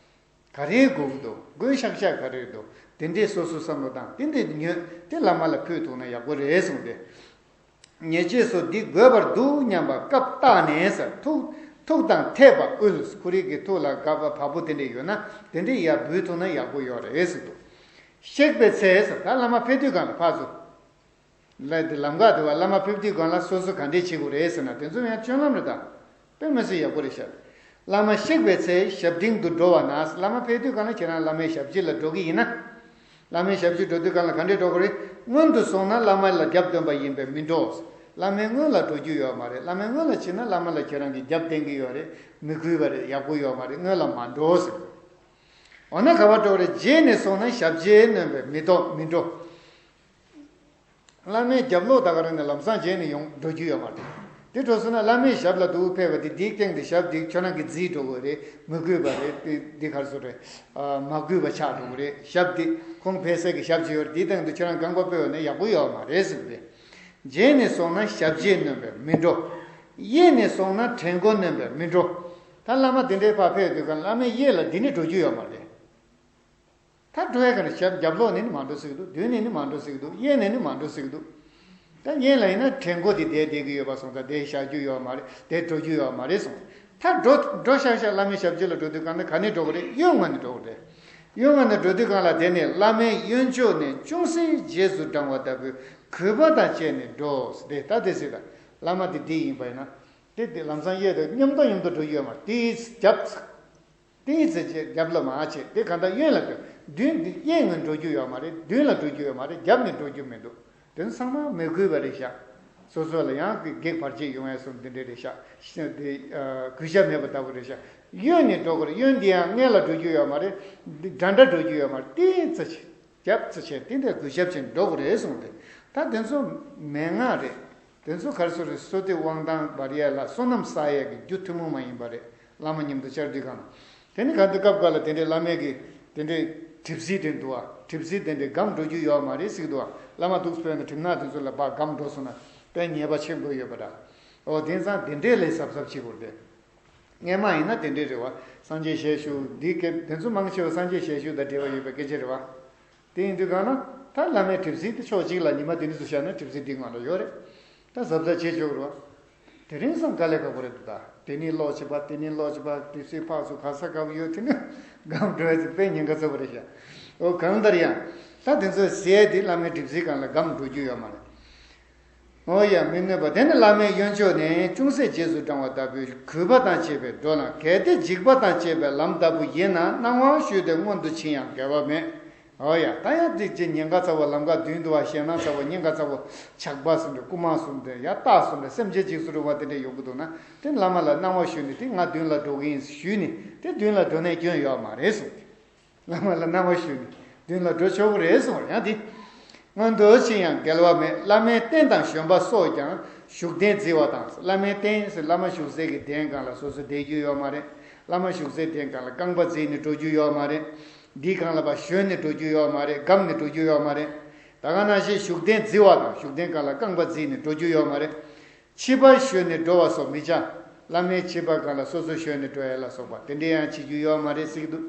ག་རེ་དགོས་ཀྱི་འདུག་དགོས་ཤག་ཤག་ག་རེ་འདུག་དེ་འདྲའི་སོ་སོ་བསམ་བློ་བཏང་། དེ་འདྲའི་ཉོས་དེ་བླ་མ་ལ་ཕུལ་ཐུབ་ན་ཡག་པོ་རེད་གསུངས་ཏེ། ཉེར་སྤྱོད་སོགས་འདི་དགོས་པར་འདུག་སྙམ་པ་སྐབས་བརྟགས་ནས་ཟེར། ཐུགས་ཐུགས་དང་འཐད་པ་དབུལ། ཁོ་རང་གི་ཐུགས་ལ་དགའ་བ་བ་སྤུ་དེ་འདྲ་ཡོད་ན་དེ་འདྲ་ཡར་འབུལ་ཐུབ་ན་ཡག་པོ་ཡོད་རེད་ཟེར་འདུག་གཤེགས་པའི་ཚེ་ཟེར། ད་བླ་མ་ཕེབས་དུས་གང་ལ་ཕར་ཚུར། ལ་དེ་ལམ་ཁ་དེ་བ་བླ་མ་ཕེབས་དུས་གང་ལ་སོ་སོ་ག་འདྲས་བྱེད་དགོས་རེད་ཟེར་ན། དེ་ཚོ་ཡང་སྤྱོད་ལམ་རེད་ད། དཔེ་མི་སྲིད་ཡག་པོ་རེད་ཤག་བླ་མ་གཤེགས་པའི་ཚེ་ཞབས་འབྲིང་དུ་འགྲོ་བ་ན། བླ་མ་ཕེབས་དུས་གང་ལ་ཁྱེད་རང་བླ་མའི་ཞབས་ཕྱི་ལ་འགྲོ་གི་ཡིན་ན། བླ་མའི་ཞབས་ཕྱི་འགྲོ་དུས་གང་ལ་ག་འདྲས་འགྲོ་དགོས་རེད། སྔོན་དུ་སོང་ན་བླ་མ་ལ་རྒྱབ་བསྟེན་པ་ཡིན་པས་མི་འགྲོ། བླ་མའི་སྔོན་ལ་འགྲོ་རྒྱུ་ཡོད་མ་རེད། བླ་མའི་སྔོན་ལ་ཕྱིན་ན་བླ་མ་ལ་ཁྱེད་རང་གིས་རྒྱབ་བསྟེན་གི་ཡོད་རེད། མི་གུས་པ་རེད། ཡག་པོ་ཡོད་མ་རེད། སྔོན་ལ་མ་འགྲོ་ཟེར། འོ་ན་ག་པར་འགྲོ་རེད། རྗེས་ནས་སོང་ན་ཞབས་རྗེས་ནོན་པས་མི་འགྲོ་མི་འགྲོ། བླ་མའི་རྒྱབ་ལོགས་ད་ག་རང་ནས་ལམ་སང་རྗེས་ནས་ཡོང་འགྲོ་རྒྱུ་ཡོད་མ་རེད། དེ་འགྲོ་སོང་ན་བླ་མའི་ཞབས་ལ་འདུག་ཕེབས་པ་དེ། དེའི་སྟེང་དུ་ཞབས་དེ་ཁྱོད་རང་གིས་བརྫིས་འགྲོ་དགོས་རེད། མི་གུས་པ་རེད། དེ་འདི་གར་སོ་རེད། ཨ། མ་གུས་པ་ཆགས་འགྲོ་གི་རེད། ཞབས་དེ་ཁོང་ཕེབས་སའི་གི་ཞབས་ཅིག་ཡོད་རེད། དེའི་སྟེང་དུ་ཁྱོད་རང་རྐང་པ་སྤོས་ཡོང་ན་ཡག་པོ་ཡོད་མ་རེད་ཟེར་གི་རེད། རྗེས་ནས་སོང་ན་ཞབས་རྗེས་ནོན་པས་མི་འགྲོ། གཡས་ནས་སོང་ན་བྲན་མགོ་ནོན་པས་མི་འགྲོ། ད་བླ་མ་དེ་འདྲའི་ཕར་ཕེབས་དུས་གང་བླ་མའི་གཡས་ལ་འདི་ནས་འགྲོ་རྒྱུ་ཡོད་མ་རེད། ད་འགྲོ་ཡ་ག་རེ། ཞབས་རྒྱབ་ལོགས་ནས་ནི་མ་འགྲོ་སྲིད་ཀྱི་འདུག་མདུན་ནས་ནི་མ་འགྲོ་སྲིད་ཀྱི་འདུག་གཡས་ནས་ནི་མ་འགྲོ་སྲིད་ཀྱི་འདུག་ད་གཉེན་ལ་ཡིན་ན་བྲན་ཁོ་དེ་བསྡད་བསྡད་ཀྱི་ཡོད་པ་སོང་ཙང་དེ་བཞག་རྒྱུ་ཡོད་མ་རེད། དེ་འགྲོ་རྒྱུ་ཡོད་མ་རེད་སོང་། ད་འགྲོ་འགྲོ་ཤག་ཤག་བླ་མའི་ཞབས་ཕྱི་ལ་འགྲོ་དུས་གང་ན་ག་ནས་འགྲོ་གི་རེད། གཡོན་ངོས་ནས་འགྲོ་གི་རེད། གཡོན་ངོས་ནས་འགྲོ་དུས་གང་ལ་དེ་ནས་བླ་མའི་གཡོན་ཕྱོགས་ནས་ཅུང་ཟད་རྗེས་སུ་འབྲང་བ་ལྟ་བུའི་གུས་པ་དང་བཅས་ནས་འགྲོ། དེ་ད་དེ་སྲིད་ལ་བླ་མ་དེ་འདི་ཡིན་པ་ཡིན་ན། དེ་དེ་ལམ་སང་གཡས་དང་མཉམ་དུ་མཉམ་དུ་འགྲོ་རྒྱུ་ཡོད་མ་རེད། དེའི་རྒྱབ་ཚ། ཏིང་ཙེ་ཅེས་རྒྱབ་ལ་མ་བྱེད། དེ་གང་ལྟར་གཡོན་ལ་འགྲོ། མདུན་འདི་གཡས་ངོས་འགྲོ་རྒྱུ་ཡོད་མ་རེད། མདུན་ལ་འགྲོ་རྒྱུ་ཡོད་མ་རེད། རྒྱབ་ནས་འགྲོ་རྒྱུ་མི་འདུག་དེ་ཚང་མ་མི་དགོས་པ་རེད་ཤག་སོ་སོ་ལ་ཡང་གི་གེགས་བར་ཆད་ཡོང་ཡ་སོང་འདི་འདྲ་རེད་ཤག་དེ་གུས་ཞབས་མེད་པ་ལྟ་བུ་རེད་ཤག་གཡོན་ནས་འགྲོ་དགོས་རེད། གཡོན་འདི་ཡང་སྔོན་ལ་འགྲོ་རྒྱུ་ཡོད་མ་རེད། འདི་འདྲ་འདྲ་འགྲོ་རྒྱུ་ཡོད་མ་རེད། ཏིང་ཙེ་ཅེས། རྒྱབ་ཚ་བྱས་དེ་འདྲ་གུས་ཞབས་བྱས་འགྲོ་དགོས་རེད་གསུངས་ཏེ། ད་དེ་ཚོ་མན་ངག་རེད། དེ་ཚོ་ག་རེ་ཟེར་རེད། བསོད་བདེ་དབང་ཐང་འབར་ཡས་ལ་བསོད་ནམས་བསགས་ཡས་ཀྱི་རྒྱུ་ཐུན་མོང་མ་ཡིན་པ་རེད། བླ་མ་མཉམ་དུ་བཅར་དུས་གང་ལ། དེ་ནི་གང་དུས་སྐབས་འགའ་ལ་དེ་འདྲའི་བླ་མའི་གི་དེ་འདྲའི་གྲིབ་བསིལ་དེ་འདུག་བ། གྲིབ་བསིལ་དེ་འདྲའི་སྒམ་འགྲོ་རྒྱུ་ཡོད་མ་རེད་ཟེར་གི་འདུག་བ། བླ་མ་འདུག་སྤོས་ན་གྲིབ་ནག་དེ་ཚོ་ལ་ཕར་སྒམ་འགྲོ་སོང་ན་དཔེ་ཉེས་པ་ཆེན་པོ་ཡོད་པ་འདྲ། འོ་དེང་སང་དེ་འདྲའི་ལས་གཟབ་གཟབ་བྱེད་དགོས་རེད། སྔས་མ་ཡིན་ན་དེ་འདྲའི་རེད་བ། སངས་རྒྱས་ཞལ་བཞུགས་འདི་སྐད་དེ་ཚོ་མང་ཆེ་བ་སངས་རྒྱས་ཞལ་བཞུགས་དང་འབྲེལ་བ་ཡོད་པའི་སྐད་ཆ་རེད་བ། དེ་ཡིན་དུས་གང་ན་ད་བླ་མའི་གྲིབ་བསིལ་དེ་ཕྱོགས་གཅིག་ལ་ཉི་མ་དེ་ནས་བཟུང་བཞག་ན་གྲིབ་བསིལ་འདི་ང་ལ་ཡོད་རེད། ད་གཟབ་གཟབ་བྱེད་ཆོག་གི་རེད་བ། དེ་རིང་སང་དཀའ་ལས་ཁག་པོ་རེད་འདུག་ད་དེ་ནས་ལོག་བྱེད་པ་དེ་ནས་ལོག་བྱེད་པ་གྲིབ་བསིལ་ཕར་ཚུར་ག་ས་ག་བ་ཡོད་དེ་ནས་སྒམ་འགྲོ་ཡ་དེ་དཔེ་ཉེན་ཁ་ཚ་པོ་རེད་ཤག་འོ་གང་ལྟར་ཡང་ད་དེ་ཚོ་ཟས་དེ་བླ་མའི་གྲིབ་བསིལ་སྒང་ལ་སྒམ་འགྲོ་རྒྱུ་ཡོད་མ་རེད། འོ་ཡ་མི་གནོད་པ། དེ་ནི་བླ་མའི་གཡོན་ཕྱོགས་ནས་ཅུང་ཟད་རྗེས་སུ་འབྲང་བ་ལྟ་བུའི་གུས་པ་དང་བཅས་པས་འགྲོ་ན། གལ་ཏེ་འཇིགས་པ་དང་བཅས་པའི་ལམ་ལྟ་བུ་ཡིན་ན་གནང་བ་ཞུས་ཏེ་སྔོན་དུ་ཕྱིན་ཡང་འགལ་བ་མེད། འོ་ཡ་ད་ཡང་ཏིག་ཅིག་ཉེན་ཁ་ཚ་བོ་ལམ་ཁ་མདུན་དུ་བ་ཞེད་སྣང་ཚ་བོ་སྙིང་ཁ་ཚ་བོ་ཇག་པ་སུ་འདྲ་རྐུ་མ་སུ་འདྲ་ཡ་སྟག་སུ་འདྲ་སེམས་ཅན་འཇིགས་སུ་རུང་བ་དེ་འདྲ་ཡོང་གི་འདུག་ན་དེ་བླ་མ་ལ་གནང་བ་ཞུས་ནས་དེ་ང་མདུན་ལ་འགྲོ་གི་ཡིན་ཞུས་ནས་དེ་མདུན་ལ་འགྲོ་ནས་སྐྱོན་ཡོད་མ་རེད་གསུངས་ཏེ། བླ་མ་ལ་གནང་བ་ཞུས་ནས་མདུན་ལ་འགྲོ་ཆོག་གི་རེད་གསུངས་པ་ཡང་དེ། སྔོན་དུ་ཕྱིན་ཡང་འགལ་བ་མེད། བླ་མའི་རྟེན་དང་བཞོན་པ་སོགས་ཀྱང་བཞུགས་གདན་བརྫི་བ་དང་། བླ་མའི་རྟེན་ཟེར་བླ་མ་བཞུགས་སའི་གི་གདན་སྒང་ལ་སོ་སོ་བསྡད་རྒྱུ་ཡོད་མ་རེད། བླ་མ་བཞུགས་སའི་གདན་སྒང་ལ་རྐང་པ་བརྫིས་ནས་འགྲོ་རྒྱུ་ཡོད་མ་རེད། འདིའི་སྒང་ལ་ཕར་བཞོན་ནས་འགྲོ་རྒྱུ་ཡོད་མ་རེད། སྒམ་ནས་འགྲོ་རྒྱུ་ཡོད་མ་རེད། ད་ག་ནང་བཞིན་བཞུགས་གདན་བརྫི་བ་དང་བཞུགས་གདན་སྒང་ལ་རྐང་པ་བརྫིས་ནས་འགྲོ་རྒྱུ་ཡོད་མ་རེད། ཕྱི་པར་བཞོན་ནས་འགྲོ་བ་སོགས་མི་བྱ། བླ་མའི་ཕྱི་པ་སྒང་ལ་སོ་སོ་བཞོན་ནས་འགྲོ་ཡ་ལ་སོགས་པ་དེ་འདྲ་ཡང་བྱེད་རྒྱུ་ཡོད་མ་རེད་ཟེར་གྱི་འདུག་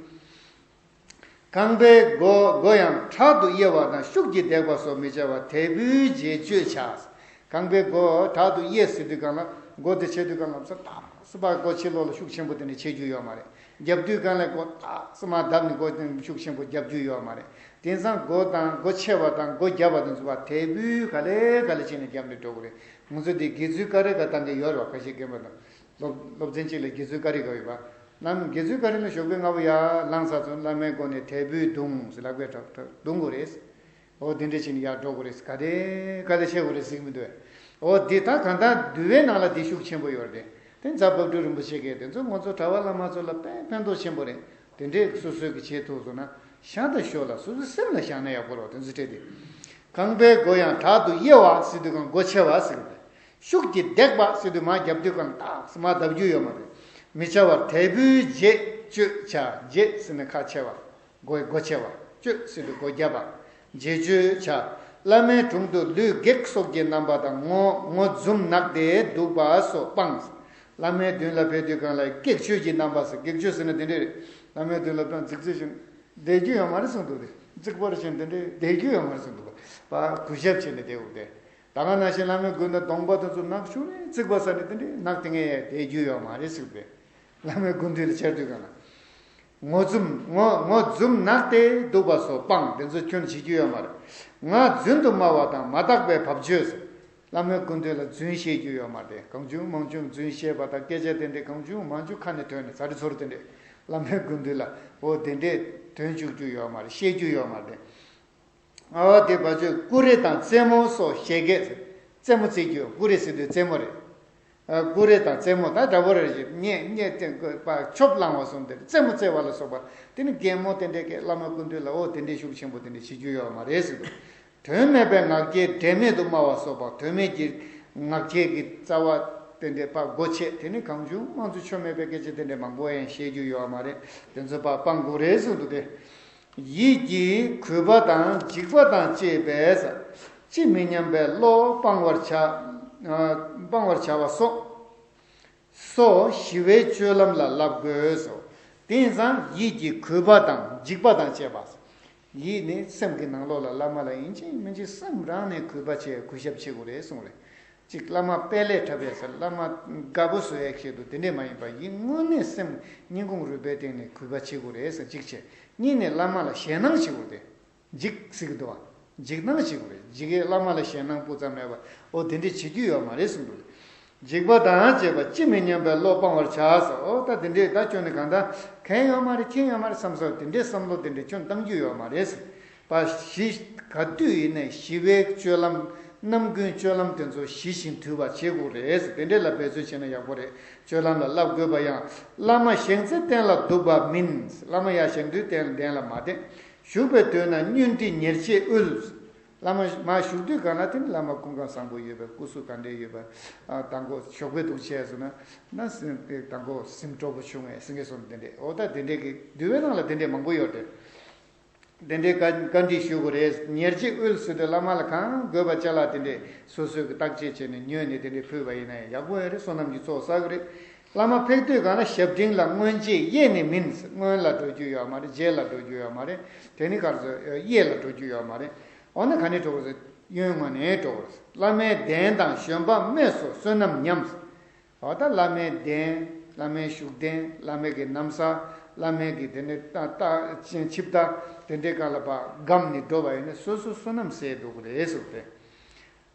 རྐང་པའི་སྒོ་སྒོ་ཡང་དྲག་ཏུ་དབྱེ་བ་དང་ཤུགས་ཀྱིས་བརྡེག་པ་སོགས་མི་བྱ་བར་དལ་བུའི་རྗེས་གཅོད་བྱ། རྐང་པའི་སྒོ་དྲག་ཏུ་དབྱེ་ཟེར་དུས་སྒང་ལ་སྒོ་དེ་ཕྱེ་དུས་སྒང་ལ་ས་ཏག་སི་པ་སྒོ་ཕྱི་ལོགས་ལ་ཤུགས་ཆེན་པོ་དེ་འདྲ་ཕྱེ་རྒྱུ་ཡོད་མ་རེད། རྒྱབ་དུས་སྒང་ལ་སྒོ་ཏག་སི་མ་བརྡབ་ནས་སྒོ་དེ་ཤུགས་ཆེན་པོ་རྒྱབ་རྒྱུ་ཡོད་མ་རེད། དེང་སང་སྒོ་དང་སྒོ་ཕྱེ་བ་དང་སྒོ་རྒྱབ་པ་དེ་ཚོ་བ་དལ་བུའི་ག་ལེ་ག་ལེ་བྱས་ནས་རྒྱབ་ནས་འགྲོ་གི་རེད། ང་ཚོ་འདི་དགེ་ཚུལ་ཀ་རེ་ག་བཏང་གི་ཡོད་རེད་བ། ཁ་ཤས་རྒན་པ་དང་སློབ་སློབ་ཚན་གཅིག་ལ་དགེ་ཚུལ་ཀ་རེ་ག་ཡོད་པ། ནམ་དགེ་ཚུལ་ཀ་རེ་ལ་ཞོགས་པའི་སྔ་པོ་ཡར་ལངས་ཚར་ཚོ་བླ་མའི་སྒོ་ནས་དལ་བུས་བརྡུང་ཟེར་ལག་པས་གྲག་གྲག་བརྡུང་དགོས་རེད། འོ་དེ་འདྲ་བྱས་ནས་ཡར་འགྲོ་དགོས་རེད། ག་རེ་ག་རེ་བྱེད་དགོས་རེད་ཟེར་གི་མི་འདུག་འོ་འདི་ད་གང་ལྟར་འདུལ་བའི་ནང་ལ་འདི་ཤུགས་ཆེན་པོ་ཡོད་རེད། དེ་ཛ་བྷ་དྲུག་རིན་པོ་ཆེ་གིས་དེ་ཚོ་ང་ཚོ་གྲྭ་པ་བླ་མ་ཚོ་ལ་དཔེ་ཕན་ཐོགས་ཆེན་པོ་རེད། དེ་འདྲས་སོ་སོས་ཀྱི་བྱེད་ཐུབ་སོང་ན་བཞག་ད་ཤོག་ལ་སོ་སོའི་སེམས་ལ་བཞག་ན་ཡག་པོ་རེད་དེ་ཚོ་སྤྲད་དེ། རྐང་པའི་སྒོ་ཡང་དྲག་ཏུ་དབྱེ་བ་ཟེར་དུས་གང་སྒོ་ཕྱེ་བ་ཟེར་གི་རེད། ཤུགས་ཀྱིས་བརྡེག་པ་ཟེར་དུས་མར་རྒྱབ་དུས་གང་ཏག་སེ་མར་བརྡབ་རྒྱུ་ཡོད་མ་རེད། མི་བྱ་བར་དལ་བུའི་རྗེས་གཅོད་བྱ། རྗེས་ཟེར་ནས་ཁ་ཕྱེ་བ། སྒོའི་སྒོ་ཕྱེ་བ། གཅོད་ཟེར་དུས་སྒོ་བརྒྱབ་པ། རྗེས་གཅོད་བྱ། བླ་མའི་དྲུང་དུ་ལུས་བགེགས་སོགས་ཀྱི་རྣམ་པ་དང་ངོ་ངོ་འཛུམ་ནག་སྟེ་འདུག་པ་སོགས་སྤང་། བླ་མའི་མདུན་ལ་ཕེབས་དུས་གང་ལ་བགེགས་གཅོད་ཀྱི་རྣམ་པ་ཟེར། བགེགས་གཅོད་ཟེར་ན་དེ་འདྲས་རེད། བླ་མའི་མདུན་ལ་ཕེབས་རྫིག་རྫིག་བྱས་ནས་བསྡད་རྒྱུ་ཡོད་མ་རེད་གསུངས་འདུག་སྟེ། རྫིག་པར་བྱས་ནས་དེ་འདྲས་བསྡད་རྒྱུ་ཡོད་མ་རེད་གསུངས་འདུག་པ། གུས་ཞབས་བྱས་ནས་བསྡད་འོ་དེ། ད་ག་ནང་བཞིན་བླ་མའི་མགུལ་ནས་གདོང་པ་དེ་ཚོ་ནག་ཤོས་རེད། རྫིག་པ་ཟ་ནས་དེ་འདྲས་ནག་དེ་ངས་བསྡད་རྒྱུ་ཡོད་མ་རེད་ཟེར་བས། བླ་མའི་སྐུ་མདུན་ལ་བཅར་དུས་གང་ལ། ངོ་འཛུམ་ངོ་ངོ་འཛུམ་ནག་སྟེ་འདུག་པ་སོགས་སྤང་། དེ་ཚོ་ཁྱོན་བྱེད་རྒྱུ་ཡོད་མ་རེད། ང་རྫུན་དུ་སྨྲ་བ་དང་མ་དག་པའི་བབ་ཅོལ་ཟེར། བླ་མའི་སྐུ་མདུན་ལ་རྫུན་བཤད་རྒྱུ་ཡོད་མ་རེད། གང་བྱུང་མང་བྱུང་རྫུན་བཤད་པ་དང་སྐད་ཆ་དེ་འདྲས་གང་བྱུང་མང་བྱུང་ཁ་ནས་ཐོན་ནས་ཚ་རི་ཚོ་རི་དེ་འདྲས་བླ་མའི་སྐུ་མདུན་ལ་འོ་དེ་འདྲས་ཐོན་བཅུག་རྒྱུ་ཡོད་མ་རེད། བཤད་རྒྱུ་ཡོད་མ་རེད། ཨ་དེ་བ་ཅོས་ཀུ་རེ་དང་རྩེད་མོ་སོགས་བཞད་གད། རྩེད་མོ་རྩེ་རྒྱུ་ཀུ་རེ་ཟེར་དུས་རྩེད་མོ་རེད། ཨ་ཀུ་རེ་དང་རྩེད་མོ་ད་འདྲ་པོ་རེད་ཅེས་བརྙས་བརྙས་ཏེ་དགོས་པ་ཆོབ་བླངས་བ་སོང་དེར་རྩེད་མོ་རྩེ་བ་ལ་སོགས་པ་དེ་ནི་གད་མོ་དེ་འདྲས་ཀྱི་བླ་མ་སྐུ་མདུན་ལ་འོ་དེ་འདྲས་ཤུགས་ཆེན་པོ་དེ་འདྲས་བྱེད་རྒྱུ་ཡོད་མ་རེད་ཟེར་དུས། དོན་མེད་པའི་ངག་འཁྱལ་འབྲེལ་མེད་དུ་སྨྲ་བ་སོགས་པ་དོན་མེད་ཀྱི་ངག་འཁྱལ་གྱི་རྩ་བ་དེ་འདྲས་པ་སྒོ་ཕྱེ་དེ་ནི་གང་བྱུང་མང་བྱུང་ཆོ་མེད་པའི་སྐད་ཆ་དེ་འདྲས་མང་པོ་ཡང་བཤད་རྒྱུ་ཡོད་མ་རེད། དེ་ཚོ་པ་སྤང་དགོས་རེད་ཟེར་དུས་དེ། ཡིད་ཀྱི་གུས་པ་དང་འཇིགས་པ་དང་བཅས་པས་ཅི་མི་སྙམ་པའི་བློ་སྤང་བར་བྱ། སྤང་བར་བྱ་བ་སོགས། སོ་ཞི་བའི་སྤྱོད་ལམ་ལ་བསླབ་དགོས་སོ། དེང་སང་ཡིད་ཀྱི་གུས་པ་དང་འཇིགས་པ་དང་བཅས་པ། ཡིད་ནི་སེམས་ཀྱི་ནང་ལོགས་ལ་བླ་མ་ལ་ཡིན་གཅིག་མིན་གཅིག་སེམས་རང་ནས་གུས་པ་བྱེད། གུས་ཞབས་བྱེད་དགོས་རེད་གསུངས་རེད། གཅིག་བླ་མ་དཔལ་ལས་འཁྲབ་པའི་ཟེར་བླ་མ་དགའ་པོ་བཟོ་ཡས་ཆེད་དུ་དེ་འདྲས་མ་ཡིན་པ། ཡིད་དངོས་གནས་སེམས་སྙིང་ཁུང་རུས་པའི་གཏིང་ནས་གུས་པ་བྱེད་དགོས་རེད་ཟེར་གཅིག་བྱས། གཉིས་ནས་བླ་མ་ལ་ཞེད་སྣང་བྱེད་དགོས་ཏེ། འཇིགས་ཟེར་གི་འདུག་བ། འཇིགས་སྣང་བྱེད་དགོས་རེད། འཇིགས་ཡས་བླ་མ་ལ་ཞེད་སྣང་སྤུ་ཙམ་མེད་པ། འོ་དེ་འདྲས་བྱེད་རྒྱུ་ཡོད་མ་རེད་གསུངས་འདུག་འཇིགས་པ་དང་བཅས་པ་ཅི་མི་སྙམ་པའི་བློ་སྤང་བར་བྱ་ཟེར། འོ་ད་དེ་འདྲས་ད་ཁྱོད་ནི་གང་ལྟར་གན་ཡོད་མ་རེད་ཁྱེད་ཡོད་མ་རེད་བསམ་སོགས་དེ་འདྲས་བསམ་བློ་དེ་འདྲས་ཁྱོད་གཏང་རྒྱུ་ཡོད་མ་རེད། པ་ཞི། ག་དུས་ཡིན་ནས་ཞི་བའི་སྤྱོད་ལམ། རྣམ་ཀུན་སྤྱོད་ལམ་དེ་ཚོ་ཞི་ཞིང་དུལ་བ་བྱེད་དགོས་རེད། དེ་འདྲས་ལ་འབད་རྩོལ་བྱས་ན་ཡག་པོ་རེད། སྤྱོད་ལམ་ལ་བསླབ་དགོས་པ་ཡང་། བླ་མ་བཞེངས་ཚེ་སྟན་ལ་འདུག་པ་མིན། བླ་མ་ཡར་བཞེངས་དུས་སྟན་གདན་ལ་མ་བསྡད། བཞུགས་པའི་དུས་ན་བསྙུན་དྲི་ཉེར་སྤྱད་དབུལ། བླ་མ་མར་བཞུགས་དུས་གང་ལ་དེ་ནི་བླ་མ་སྐུ་ཁམས་བཟང་པོ་ཡོད་པའི་སྐུ་གཟུགས་ག་འདྲས་ཡོད་པ། ཨ་དང་པོ་ཞོགས་པའི་འདུག་བྱས་སོང་ན་ན་སེམས་དང་པོ་སེམས་སྤྲོ་པོ་བྱུང་བས་སེང་གེ་གསུམ་དེ་འདྲས། འོ་ད་དེ་འདྲས་ཀྱི་འདུལ་བའི་ནང་ལ་དེ་འདྲས་མང་པོ་ཡོད་དེ། དེ་འདྲའི་བཀའ་བཀའ་འདྲི་ཞུ་དགོས་རེད། ཉེར་གཅིག་དབུལ་ཟེར་དུས་བླ་མ་ལ་གང་དགོས་པ་ཅ་ལག་དེ་འདྲས་སོ་སོས་ཀྱི་བརྟག་དཔྱད་བྱས་ནས་ཉོས་ནས་དེ་འདྲས་ཕུལ་བ་ཡིན་ན་ཡང་ཡག་པོ་ཡོད་རེད། བསོད་ནམས་ཀྱི་ཚོགས་བསགས་ཀྱི་རེད། བླ་མ་ཕེབས་དུས་གང་ལ་ཞབས་འབྲིང་ལ་སྔོན་རྗེས་གཡས་ནས་མིན། སྔོན་ལ་འགྲོ་རྒྱུ་ཡོད་མ་རེད། རྗེས་ལ་འགྲོ་རྒྱུ་ཡོད་མ་རེད། དེ་ནི་གར་ཚོད་གཡས་ལ་འགྲོ་རྒྱུ་ཡོད་མ་རེད། འོ་ན་ག་ནས་འགྲོ་དགོས་རེད། གཡོན་ངོས་ནས་འགྲོ་དགོས་རེད། བླ་མའི་གདན་དང་བཞོན་པ་སྨད་སོགས་བསོད་ནམས་ཉམས། འོ་ད་བླ་མའི་གདན། བླ་མའི་བཞུགས་གདན། བླ་མའི་གི་ན་བཟའ། བླ་མའི་གི་དེ་ནས་ད་ད་ཆིབས་རྟ། དེ་འདྲའི་སྒང་ལ་ཕར་སྒམ་ནས་འགྲོ་བ་ཡིན་ན་སོ་སོ་བསོད་ནམས་ཟད་འགྲོ་གི་རེད་ཟེར་ཏེ།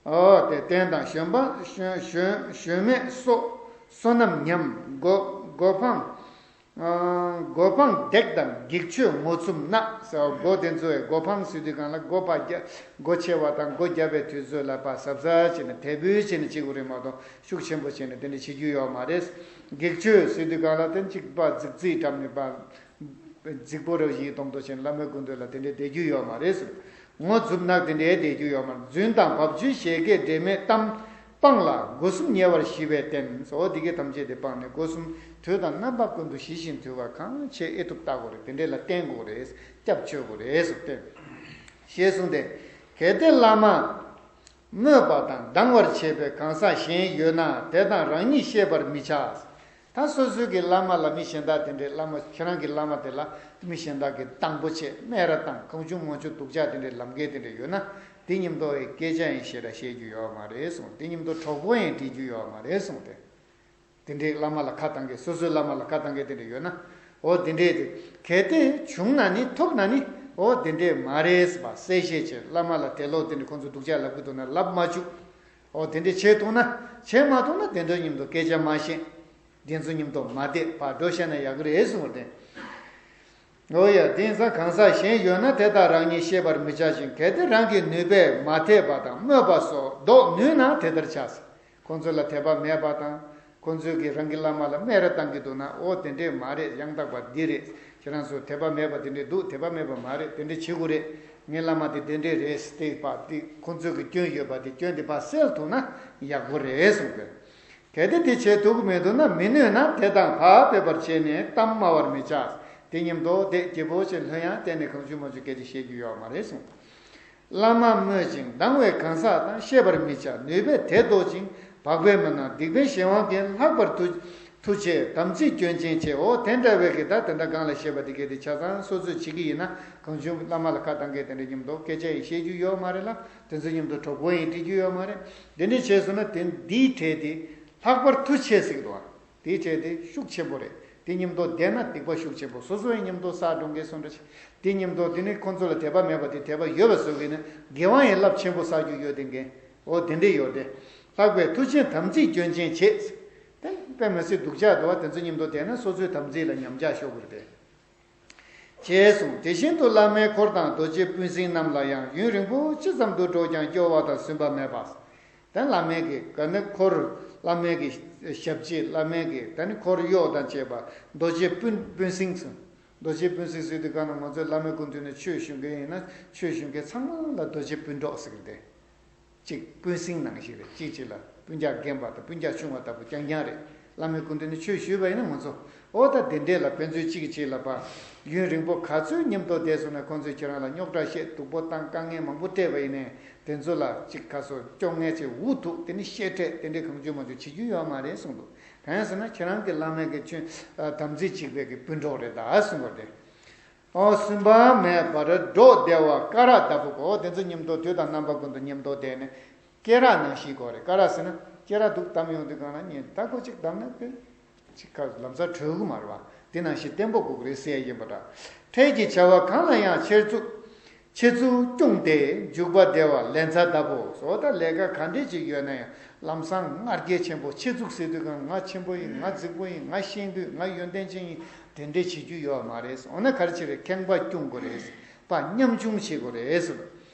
འོ་དེ་གདན་དང་བཞོན་པ་བཞོན་བཞོན་བཞོན་སྨད་སོགས་བསོད་ནམས་ཉམས། སྒོ་སྒོ་འཕང་། ཨ་སྒོ་འཕང་འདེགས་དང་འགྱིག་ཆོས་ངོ་བཙུམ་ན་ཟེར་བ། སྒོ་དེ་ཚོའི་སྒོ་འཕང་ཟེར་དུས་གང་ལ་སྒོ་ཕར་རྒྱ་སྒོ་ཕྱེ་བ་དང་སྒོ་བརྒྱབ་པའི་དུས་ཚོད་ལ་ཕར་གཟབ་གཟབ་བྱས་ནས་དལ་བུས་བྱས་ནས་བྱེད་དགོས་རེད་མ་གཏོགས་ཤུགས་ཆེན་པོ་བྱས་ནས་དེ་འདྲ་བྱེད་རྒྱུ་ཡོད་མ་རེད། འགྱིག་ཆོས་ཟེར་དུས་གང་ལ་དེ་གཅིག་པ་རྫིག་རྫིག་འགྲམ་ནས་ཕར་རྫིག་པོ་རེ་བཞིན་གཏོང་གཏོང་བྱས་ནས་བླ་མའི་སྐུ་མདུན་ལ་དེ་འདྲའི་བསྡད་རྒྱུ་ཡོད་མ་རེད་ཟེར། ངོ་བཙུམ་ན་དེ་འདྲའི་བསྡད་རྒྱུ་ཡོད་མ་རེད། རྫུན་དང་བབ་ཅོལ་བཞད་གད་འབྲེལ་མེད་གཏམ། སྤངས་ལ་སྒོ་གསུམ་ཉེ་བར་ཞི་བའི་རྟེན། འོ་འདི་གའི་ཐམས་ཅད་དེ་སྤངས་ནས་སྒོ་གསུམ་དུས་དང་རྣམ་པ་ཀུན་ཏུ་ཞི་ཞིང་དུལ་བ་གང་བྱེད་ཨེ་ཐུབ་བལྟ་དགོས་རེད། དེ་འདྲས་ལ་བརྟེན་དགོས་རེད། སྐྱབས་བཅོལ་དགོས་རེད་ཟེར་བསྟན། ཞེས་གསུངས་ཏེ། གལ་ཏེ་བླ་མ་སྨོད་པ་དང་སྡང་བར་བྱེད་པའི་གང་ཟག་གཞན་ཡོད་ན་དེ་དང་རང་ཉིད་བཤད་པར་མི་བྱ། ད་སོ་སོའི་གི་བླ་མ་ལ་མི་གཞན་དག་དེ་འདྲས་བླ་མ་ཁྱེད་རང་གི་བླ་མ་དེ་ལ་མི་གཞན་དག་གིས་སྡང་པོ་བྱེད་སྨད་ར་བཏང་གང་བྱུང་མང་བྱུང་སྡུག་ཅག་དེ་འདྲས་ལབ་མཁན་དེ་འདྲས་ཡོད་ན་དེ་མཉམ་དུ་ཡི་སྐད་ཆ་ཡང་བཤད་ར་བཤད་རྒྱུ་ཡོད་མ་རེད་གསུངས། དེ་མཉམ་དུ་གྲོགས་པོ་ཡང་སྒྲིག་རྒྱུ་ཡོད་མ་རེད་གསུངས་ཏེ། དེ་འདྲས་བླ་མ་ལ་ཁ་བཏང་གི་སོ་སོའི་བླ་མ་ལ་ཁ་བཏང་གི་དེ་འདྲས་ཡོད་ན། འོ་དེ་འདྲས་དེ་གལ་ཏེ་བྱུང་ན་ནི་ཐུབ་ན་ནི་འོ་དེ་འདྲས་མ་རེད་ཟེར་བ་གསལ་བཤད་བྱས། བླ་མ་ལ་དེ་ལོག་དེ་འདྲས་ཁོང་ཚོ་སྡུག་ཅག་ལབ་གི་འདུག་ན་ལབ་མ་བཅུག་འོ་དེ་འདྲས་བྱས་ཐུབ་ན། བྱས་མ་ཐུབ་ན་དེ་འདྲ་མཉམ་དུ་སྐད་ཆ་མ་བཤད། དེ་ཚོ་མཉམ་དུ་མ་བསྡད་ཕར་འགྲོ་བཤད་ན་ཡག་གི་རེད་གསུངས་པ་དེ། འོ་ཡ། དེང་སང་གང་ཟག་གཞན་ཡོད་ན་དེ་དག་རང་ཉིད་བཤད་པར་མི་བྱ་ཞིང་། གལ་ཏེ་རང་གི་ནུས་པས་མ་དད་པ་དང་སྨོད་པ་སོགས་བཟློག་ནུས་ན་དེ་ལྟར་བྱ། ཁོང་ཚོ་ལ་དད་པ་མེད་པ་དང་ཁོང་ཚོས་ཀྱིས་རང་གི་བླ་མ་ལ་སྨད་ར་བཏང་གི་འདུག་ན། འོ་དེ་འདྲས་མ་རེད། ཡང་དག་པ་འདི་རེད། ཁྱེད་རང་ཚོ་དད་པ་མེད་པ་དེ་འདྲས་འདུག་དད་པ་མེད་པ་མ་རེད། དེ་འདྲས་བྱེད་དགོས་རེད། ངའི་བླ་མ་དེ་དེ་འདྲས་རེད་ཟེར་ཏེ་ཕར་དེ་ཁོང་ཚོས་ཀྱི་སྐྱོན་ཡོད་པ་དེ་སྐྱོན་དེ་ཕར་སེལ་ཐུབ་ན་ཡག་པོ་རེད་གསུངས་པས། གལ་ཏེ་དེ་བྱེད་ཐུབ་ཀྱི་མི་འདུག་ན་མི་ནུས་ན་དེ་དང་བག་ཕེབས་པར་བྱས་ནས་གཏམ་སྨྲ་བར་མི་བྱ། དེ་མཉམ་དུ་བསྡད་སྐྱིད་པོ་བྱས་ལྷོད་ཡངས་བསྡད་ནས་གང་བྱུང་མང་བྱུང་སྐད་ཆ་བཤད་རྒྱུ་ཡོད་མ་རེད་གསུངས། བླ་མ་སྨོད་ཅིང་སྡང་བའི་གང་ཟག་དང་བཤད་པར་མི་བྱ། ནུས་པས་དེ་བཟློག་ཅིང་བག་ཕེབས་མི་གནང་། སྡིག་པའི་གཞན་དབང་གིས་ལྷག་པར་དུ་མཐུ་ཆེ། དམ་ཚིག་སྐྱོན་ཅན་བྱེད། འོ་དེ་འདྲ་བའི་གི་ད་དེ་འདྲ་གང་ལ་བཤད་པ་དེ་གལ་ཏེ་ཆ་ཚང་སོ་སོས་བྱེད་ཀྱི་ཡིན་ན་གང་བྱུང་བླ་མ་ལ་ཁ་བཏང་མཁན་དེ་འདྲ་མཉམ་དུ་སྐད་ཆ་ཡང་བཤད་རྒྱུ་ཡོད་མ་རེད་ལ། དེ་ཚོ་མཉམ་དུ་གྲོགས་པོ་ཡང་སྒྲིག་རྒྱུ་ཡོད་མ་རེད། དེ་འདྲ་བྱས་སོང་ན་དེ་འདིའི་གྲས་དེ་ལྷག་པར་མཐུ་ཆེ་ཟེར་གི་འདུག་བ། དེའི་གྲས་དེ་ཤུགས་ཆེན་པོ་རེད། དེ་མཉམ་དུ་བསྡད་ན་སྡིག་པ་ཤུགས་ཆེན་པོ་སོ་སོ་ཡང་མཉམ་དུ་བསགས་འགྲོ་མཁན་སོང་འདྲ་ཆེ། དེ་མཉམ་དུ་དེ་ནི་ཁོང་ཚོ་ལ་དད་པ་མེད་པ་དེ་དད་པ་ཡོད་པ་བཟོ་གི་ནི་དགེ་བ་ཡང་རླབས་ཆེན་པོ་བསགས་རྒྱུ་ཡོད་དེ་མཁན། འོ་དེ་འདྲས་ཡོད་དེ། ལྷག་པའི་མཐུ་ཆེན་དམ་ཚིག་སྐྱོན་ཅན་བྱེད། དེ་དཔེ་མི་སྲིད་སྡུག་ཅག་འདུག་བ། དེ་ཚོ་མཉམ་དུ་བསྡད་ན་སོ་སོའི་དམ་ཚིག་ལ་ཉམས་ཆག་ཤོར་གི་རེད་པས། ཅེས་གསུངས། དེ་བཞིན་དུ་བླ་མའི་འཁོར་དང་རྡོ་རྗེ་སྤུན་སྲིང་རྣམས་ལ་ཡང་ཡུན་རིང་པོ་ཅི་ཙམ་དུ་འགྲོགས་ཀྱང་སྐྱོ་བ་དང་སུན་པ་མེད་པ། ད་བླ་མའི་གི་ག་ནི་འཁོར། བླ་མའི་གི་ཞབས་རྗེས། བླ་མའི་གི་ད་ནི་འཁོར་གཡོག་དང་བཅས་པ་རྡོ་རྗེ་སྤུན་སྤུན་སྲིང་ཟེར། རྡོ་རྗེ་སྤུན་སྲིང་ཟེར་དུས་གང་ན་ང་ཚོས་བླ་མའི་སྐུ་མདུན་ནས་ཆོས་ཞུ་མཁན་ཡིན་ན་ཆོས་ཞུ་མཁན་ཚང་མ་ལ་རྡོ་རྗེ་སྤུན་གྲོགས་ཟེར་གི་འདུག་གཅིག་སྤུན་སྲིང་ནང་བཞིན་རེད། གཅིག་གཅིག་ལ་སྤུན་ཀྱག་རྒན་པ་དང་སྤུན་ཀྱག་ཆུང་བ་ལྟ་བུ་རྐྱང་རྐྱང་རེད། བླ་མའི་སྐུ་མདུན་ནས་ཆོས་ཞུས་པ་ཡིན་ན་ང་ཚོ་ཨོ་ད་དེ་འདྲས་ལ་ཕན་ཚུན་གཅིག་གིས་གཅིག་ལ་ཕར་ཡུན་རིང་པོ་ག་ཚོད་མཉམ་དུ་བསྡད་སོང་ན་ཁོང་ཚོས་ཁྱེད་རང་ལ་རྙོག་དྲ་བཤད། སྡུག་པོ་བཏང་། དཀའ་ངལ་མང་པོ་སྤྲད་པ་ཡིན་ནའི་དེ་ཚོ་ལ་གཅིག་ག་སོ་སྐྱོ་ངལ་ཆེ་འུ་ཐུག་དེ་ནི་བཤད་འཕྲད་དེ་འདྲས་གང་བྱུང་མང་བྱུང་བྱེད་རྒྱུ་ཡོད་མ་རེད་གསུངས་འདུག་གང་ཡིན་ཟེར་ན་ཁྱེད་རང་གི་བླ་མའི་གི་ཆོས་དམ་ཚིག་གཅིག་པའི་གི་སྤུན་གྲོགས་རེད་ད་གསུངས་པ་རེད། ཨོ་སུན་པ་མེད་པར་སྒྲོག་བདེ་བ་སྐ་རགས་ལྟ་བུ་གོ། དེ་ཚོ་མཉམ་དུ་དུས་དང་རྣམ་པ་ཀུན་ཏུ་མཉམ་དུ་བསྡད་ནས་སྐེ་རགས་ནང་བཞིན་གོ་རེད། སྐ་རགས་ཟེར་ན་སྐེ་རགས་འདུག་བསྡམས་ཡོང་དུས་གང་ལ་ཉན་ད་ཁོ་གཅིག་བསྡམས་ན་དཔེ་གཅིག་ཁ་ལམ་སང་གྲོལ་གི་མ་རེད་བ། དེ་ནང་བཞིན་བརྟན་པོ་དགོས་ཀྱི་རེད་ཟེར་ཡ་ཡིན་པ་འདྲ། འཕྲལ་གྱི་བྱ་བ་གང་ལ་ཡང་ཆེ་ཚུགས་ཆེ་ཚུགས་སྐྱུང་སྟེ་འཇུག་པ་བདེ་བ་ལན་ཚྭ་ལྟ་བུ་བཟོ། ད་ལས་ཀ་ག་འདྲས་ཅིག་ཡོད་ན་ཡང་ལམ་སང་ང་རྒྱལ་ཆེན་པོ་ཆེ་ཚུགས་ཟེར་དུས་གང་ང་ཆེན་པོ་ཡིན། ང་རྫིག་པོ་ཡིན། ང་ཤེས་འདུས། ང་ཡོན་ཏན་ཅན་ཡིན། དེ་འདྲས་བྱེད་རྒྱུ་ཡོད་མ་རེད། འོ་ན་ག་རེ་བྱེད་རེད། ཁེངས་པ་སྐྱུང་དགོས་རེད། པ་ཉམ་ཆུང་བྱེད་དགོས་རེད་ཟེར།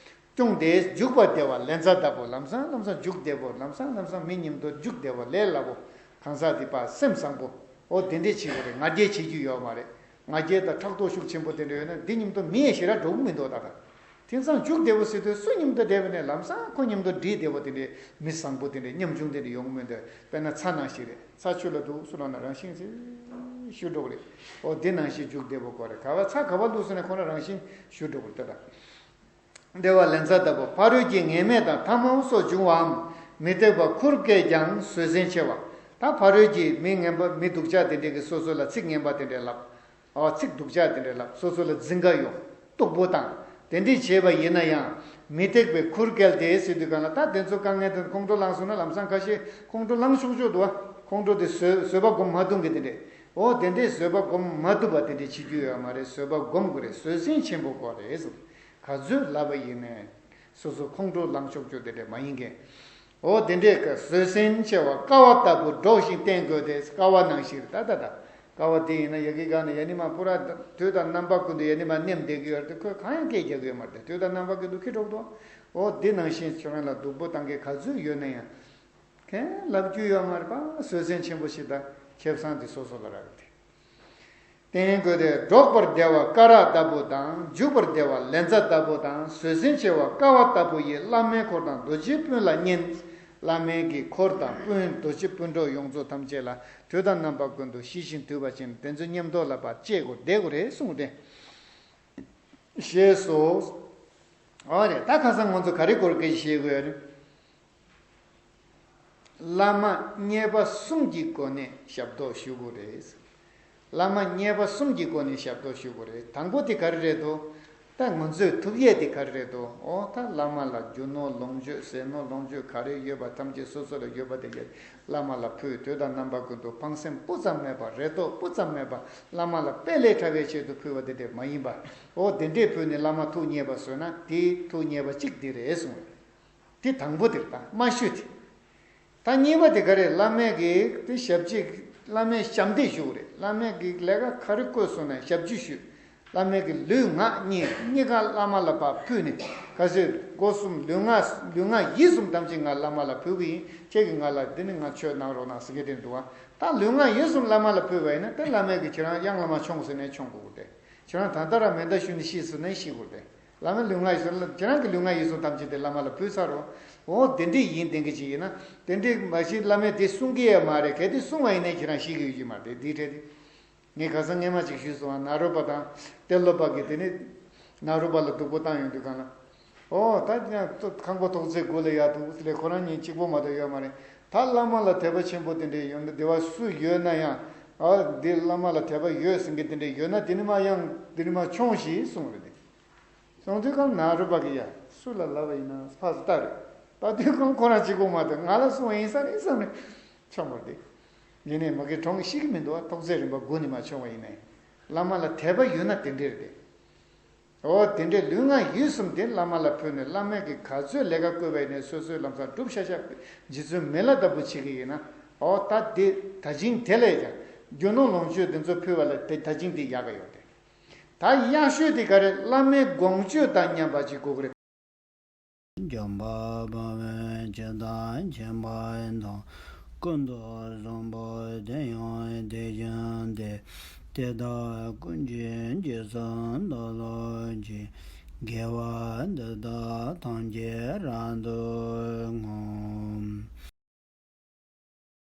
སྐྱུང་སྟེ་འཇུག་པ་བདེ་བ་ལན་ཚྭ་ལྟ་བུ། ལམ་སང་ལམ་སང་འཇུག་བདེ་བོ། ལམ་སང་ལམ་སང་མི་མཉམ་དུ་འཇུག་བདེ་བོ་ལས་སླ་བོ། གང་ཟག་དེ་པ་སེམས་བཟང་པོ། འོ་དེ་འདྲས་བྱེད་དགོས་རེད། ང་རྒྱལ་བྱེད་རྒྱུ་ཡོད་མ་རེད། ང་རྒྱལ་དང་ཕྲག་དོག་ཤུགས་ཆེན་པོ་དེ་འདྲ་ཡོད་ན་འདི་མཉམ་དུ་མི་ཡང་ཞེ་དྲག་འགྲོ་གི་མི་འདུག་ད་ལྟ། དེང་སང་འཇུག་བདེ་བོ་ཟེར་དུས་སུ་མཉམ་དུ་བསྡད་པ་ནས་ལམ་སང་ཁོ་མཉམ་དུ་འགྲིག་བདེ་བོ་དེ་འདྲས་མི་བཟང་པོ་དེ་འདྲས་ཉམ་ཆུང་དེ་འདྲས་ཡོང་གི་མི་འདུག་དཔེར་ན་ཚྭ་ནང་བཞིན་རེད། ཚྭ་ཆུ་ལ་འདུག་སུ་ལ་ན་རང་བཞིན་ཟེར་ཞུ་འགྲོ་གི་རེད། འོ་འདི་ནང་བཞིན་འཇུག་བདེ་བོ་དགོས་རེད། ག་བ་ཚྭ་ག་བ་འདུག་སུ་ནས་ཁོ་ན་རང་བཞིན་ཞུ་འགྲོ་གི་རེད་ད་ལྟ། བདེ་བ་ལན་ཚྭ་ལྟ་བུ། ཕ་རོལ་གྱི་ངེས་མེད་དང་ཐ་མལ་སོགས་འབྱུང་བའམ་མི་སྡུག་པ་ཁུར་བཀལ་ཀྱང་བཟོད་བསྲན་ཆེ་བ། ད་ཕ་རོལ་གྱི་མི་ངན་པ་མི་སྡུག་ཅག་དེ་འདྲས་ཀྱིས་སོ་སོ་ལ་ཚིག་ངན་པ་དེ་འདྲས་ལབ། ཨོ་ཚིག་སྡུག་ཅག་དེ་འདྲས་ལབ། སོ་སོ་ལ་འཛིང་ག་ཡོང་། སྟུག་པོ་བཏང་། དེ་འདྲས་བྱས་པ་ཡིན་ན་ཡང་མི་སྡུག་པའི་ཁུར་བཀལ་ཏེ་ཟེར་དུས་གང་ལ་ད་དེ་ཚོ་དཀའ་ངལ་དེ་ཁོང་ཁྲོ་ལངས་སོང་ན་ལམ་སང་ཁ་ཤས་ཁོང་ཁྲོ་ལངས་ཆོག་ཆོག་འདུག་བ། ཁོང་ཁྲོ་དེ་བཟོད་བཟོད་པ་སྒོམ་མ་ཐུབ་མཁན་དེ་འདྲས། ཨོ་དེ་འདྲས་བཟོད་པ་སྒོམ་མ་ཐུབ་པ་དེ་འདྲས་བྱེད་རྒྱུ་ཡོད་མ་རེད། བཟོད་པ་སྒོམ་དགོས་རེད། བཟོད་བསྲན་ཆེན་པོ་དགོས་རེད་ཟེར། ག་ཚོད་ལབ་པ་ཡིན་ནའི་སོ་སོ་ཁོང་ཁྲོ་ལངས་ཆོག་ཆོག་དེ་འདྲས་མ་ཡིན་མཁན། འོ་དེ་འདྲས་ཀྱི་བཟོད་བསྲན་ཆེ་བ་ཀ་བ་ལྟ་བུ་སྒྲོག་ཅིང་བསྟེན་དགོས་ཏེ། ཀ་བ་ནང་བཞིན་ད་ད་ད། ཀ་བ་དེ་ཡིན་ན་ཡ་གི་ག་ནས་ཡ་ནི་མ་པུ་ར་དུས་དང་རྣམ་པ་ཀུན་ཏུ་ཡ་ནི་མ་མནན་བསྡད་ཀྱི་ཡོད་རེད་དེ། ཁོས་གང་ཡང་སྐད་རྒྱག་གི་ཡོད་མ་རེད་དེ། དུས་དང་རྣམ་པ་ཀུན་ཏུ་ཁྱི་སྒྲོག་འདུག་འོ་དེ་ནང་བཞིན་ཁྱོད་རང་ལ་སྡུག་པོ་བཏང་མཁན་ག་ཚོད་ཡོད་ན་ཡང་། གན་ལབ་རྒྱུ་ཡོད་མ་རེད་པ། བཟོད་བསྲན་ཆེན་པོ་ཞིག་དང་ཁེ་བཟང་དེ་སོ་སོ་ལ་རག་སྟེ། བསྟེན་དགོས་ཏེ། སྒྲོག་པར་བདེ་བ་སྐ་རགས་ལྟ་བུ་དང་། འཇུག་པར་བདེ་བ་ལན་ཚྭ་ལྟ་བུ་དང་། བཟོད་བསྲན་ཆེ་བ་ཀ་བ་ལྟ་བུ་ཡིས་བླ་མའི་འཁོར་དང་རྡོ་རྗེ་སྤུན་ལ་བསྙེན། བླ་མའི་གི་འཁོར་དང་སྤུན་རྡོ་རྗེ་སྤུན་གྲོགས་ཡོངས་རྫོགས་ཐམས་ཅད་ལ་དུས་དང་རྣམ་པ་ཀུན་ཏུ་ཞི་ཞིང་དུལ་བ་ཅན་དེ་ཚོའི་མཉམ་དུ་ལ་ཕར་བཅད་དགོས་བསྡད་དགོས་རེད་གསུངས་ཏེ། ཞེས་སོ། ཨོ་རེད། ད་ཁ་སང་ང་ཚོ་ག་རེ་སྐོར་སྐད་ཆ་བཤད་དགོས་རེད། བླ་མ་མཉེས་པ་གསུམ་གྱི་སྒོ་ནས་ཞབས་ཏོག་ཞུ་དགོས་རེད། བླ་མ་མཉེས་པ་གསུམ་གྱི་སྒོ་ནས་ཞབས་ཏོག་ཞུ་དགོས་རེད། དང་པོ་དེ་ག་རེ་རེད་དོ། ད་ང་ཚོས་ཐུབ་ཡས་དེ་ག་རེ་རེད་དོ། ཨོ་ད་བླ་མ་ལ་རྒྱུ་ནོར་ལོངས་སྤྱོད་ཟས་ནོར་ལོངས་སྤྱོད་ག་རེ་ཡོད་པ་ཐམས་ཅད་སོ་སོ་ལ་ཡོད་པ་དེ་གས་བླ་མ་ལ་ཕུལ། དུས་དང་རྣམ་པ་ཀུན་ཏུ་ཕངས་སེམས་སྤུ་ཙམ་མེད་པ་རེ་དོགས་སྤུ་ཙམ་མེད་པ་བླ་མ་ལ་དཔེ་ལས་ཕྲ་བའི་ཆེད་དུ་ཕུལ་བ་དེ་འདྲས་མ་ཡིན་པ། ཨོ་དེ་འདྲས་ཕུལ་ནས་བླ་མ་ཐུགས་མཉེས་པ་བཟོས་ན་དེ་ཐུགས་མཉེས་པ་གཅིག་དེ་རེད་གསུངས། དེ་དང་པོ་དེ་རེད། ད་མ་ཞུས་དེ། ད་གཉིས་པ་དེ་ག་རེ། བླ་མས་ཀྱི་དེ་ཞབས་ཕྱི། བླ་མས་ཞབས་འདེགས་ཞུ་དགོས་རེད། བླ་མས་ཀྱི་ལས་ཀ་ག་རེ་བསྐོས་སོང་ན་ཞབས་ཕྱི་ཞུས། བླ་མས་ཀྱི་ལུས་ངག་གཉིས་གཉིས་ཀ་བླ་མ་ལ་ཕར་ཕུལ་ནས། ག་ཚོད་སྒོ་གསུམ་ལུས་ངག་ལུས་ངག་ཡིད་གསུམ་ཐམས་ཅད་ང་བླ་མ་ལ་ཕུལ་གི་ཡིན། ཁྱེད་ཀྱིས་ང་ལ་འདི་ནི་ང་ཆོས་གནང་རོགས་གནང་ཟེར་མཁན་དེ་འདུག་བ། ད་ལུས་ངག་ཡིད་གསུམ་བླ་མ་ལ་ཕུལ་བ་ཡིན་ན་དེ་བླ་མས་ཀྱི་ཁྱེད་རང་གཡང་ལ་མ་མཆོང་ཟེར་ནས་མཆོང་དགོས་ཀྱི་རེད། ཁྱེད་རང་ད་ལྟ་རང་མེ་མདའ་གཞུས་ནས་ཤི་ཟེར་ནས་ཤི་དགོས་རེད། བླ་མའི་ལུས་ངག་ཡིད་གསུམ་ལ། ཁྱེད་རང་གི་ལུས་ངག་ཡིད་གསུམ་ཐམས་ཅད་དེ་བླ་མ་ལ་ཕུལ་ཚར་རོགས། འོ་དེ་འདྲས་ཡིན་བསྡད་མཁན་ཅིག་ཡིན་ན། དེ་འདྲས་མ་གཞི་བླ་མས་དེ་གསུང་གི་ཡོད་མ་རེད། གལ་ཏེ་གསུང་བ་ཡིན་ན་ཁྱེད་རང་ཤི་གི་ཡོད་ཀྱི་མ་རེད། དེ་འཕྲལ་དེ། ངས་ཁ་སང་སྔས་མ་ཅིག་ཞུས་སོང་བ། ནཱ་རོ་པ་དང་ཏེ་ལོ་པ་གིས་དེ་ནས་ནཱ་རོ་པ་ལ་སྡུག་པོ་བཏང་ཡོང་དུས་གང་ལ། ཨོ་ད་ཡང་ཁང་པ་ཐོག་བརྩེགས་དགུ་ལ་ཡར་འདུག་ལས་ཁོ་རང་གཉིས་གཅིག་པོ་མ་གཏོགས་ཡོད་མ་རེད། ད་བླ་མ་ལ་དད་པ་ཆེན་པོ་དེ་འདྲས་ཡོད་ན་སྡེ་བ་སུ་ཡོད་ན་ཡང་། ཨ་འདི་བླ་མ་ལ་དད་པ་ཡོད་ཟེར་མཁན་དེ་འདྲས་ཡོད་ན་དེ་ནི་མ་ཡང་དེ་ནི་མ་མཆོང་ཞེས་གསུངས་རེད་དེ། སོང་དུས་གང་ནཱ་རོ་པ་གིས་ཡ་སུ་ལ་ལབ་པ་ཡིན་ན་ཕར་ཚུར་ལྟ་རེད། ལྟ་དུས་གང་ཁོ་རང་གཅིག་པོ་མ་གཏོགས་ང་ལ་གསུང་བ་ཡིན་ས་རེད་བསམ་ནས་མཆོང་བར་དེ། ཡིན་ནའི་མ་གི་གྲོངས་ཤི་གི་མི་འདུག་བ། ཐོག་བརྩེགས་རིམ་པ་དགུ་ནས་མ་མཆོང་བ་ཡིན་ནའི། བླ་མ་ལ་དད་པ་ཡོད་ན་དེ་འདྲས་རེད་དེ། འོ་དེ་འདྲས་ལུས་ངག་ཡིད་གསུམ་དེ་བླ་མ་ལ་ཕུལ་ནས་བླ་མས་ཀྱི་ག་ཚོད་ལས་ཀ་བསྐོས་པ་ཡིན་ནའི་སོ་སོའི་ལམ་སང་སྒྲུབ་ཤ་ཤ་རྗེ་བཙུན་མི་ལ་ལྟ་བུ་བྱེད་ཀྱི་ཡིན་ན། འོ་ད་དེ་ད་ཅིང་དེ་ལས་ཀྱང་རྒྱུ་ནོར་ལོངས་སྤྱོད་དེ་ཚོ་ཕུལ་བ་ལ་དེ་ད་ཅིང་དེ་ཡག་ག་ཡོད་དེ། ད་ཡག་ཤོས་དེ་ག་རེ། བླ་མའི་དགོངས་སྤྱོད་དང་མཉམ་པ་ཅིག་དགོས་ཀྱི་རེད། འཇམ་དཔལ་དཔའ་བོས་ཇི་ལྟར་མཁྱེན་པ་དང་། ཀུན་ཏུ་བཟང་པོ་དེ་ཡང་དེ་བཞིན་ཏེ། དེ་དག་ཀུན་གྱི་རྗེས་སུ་བདག་སློབ་ཅིང་། དགེ་བ་འདི་དག་ཐམས་ཅད་རབ་ཏུ་བསྔོ།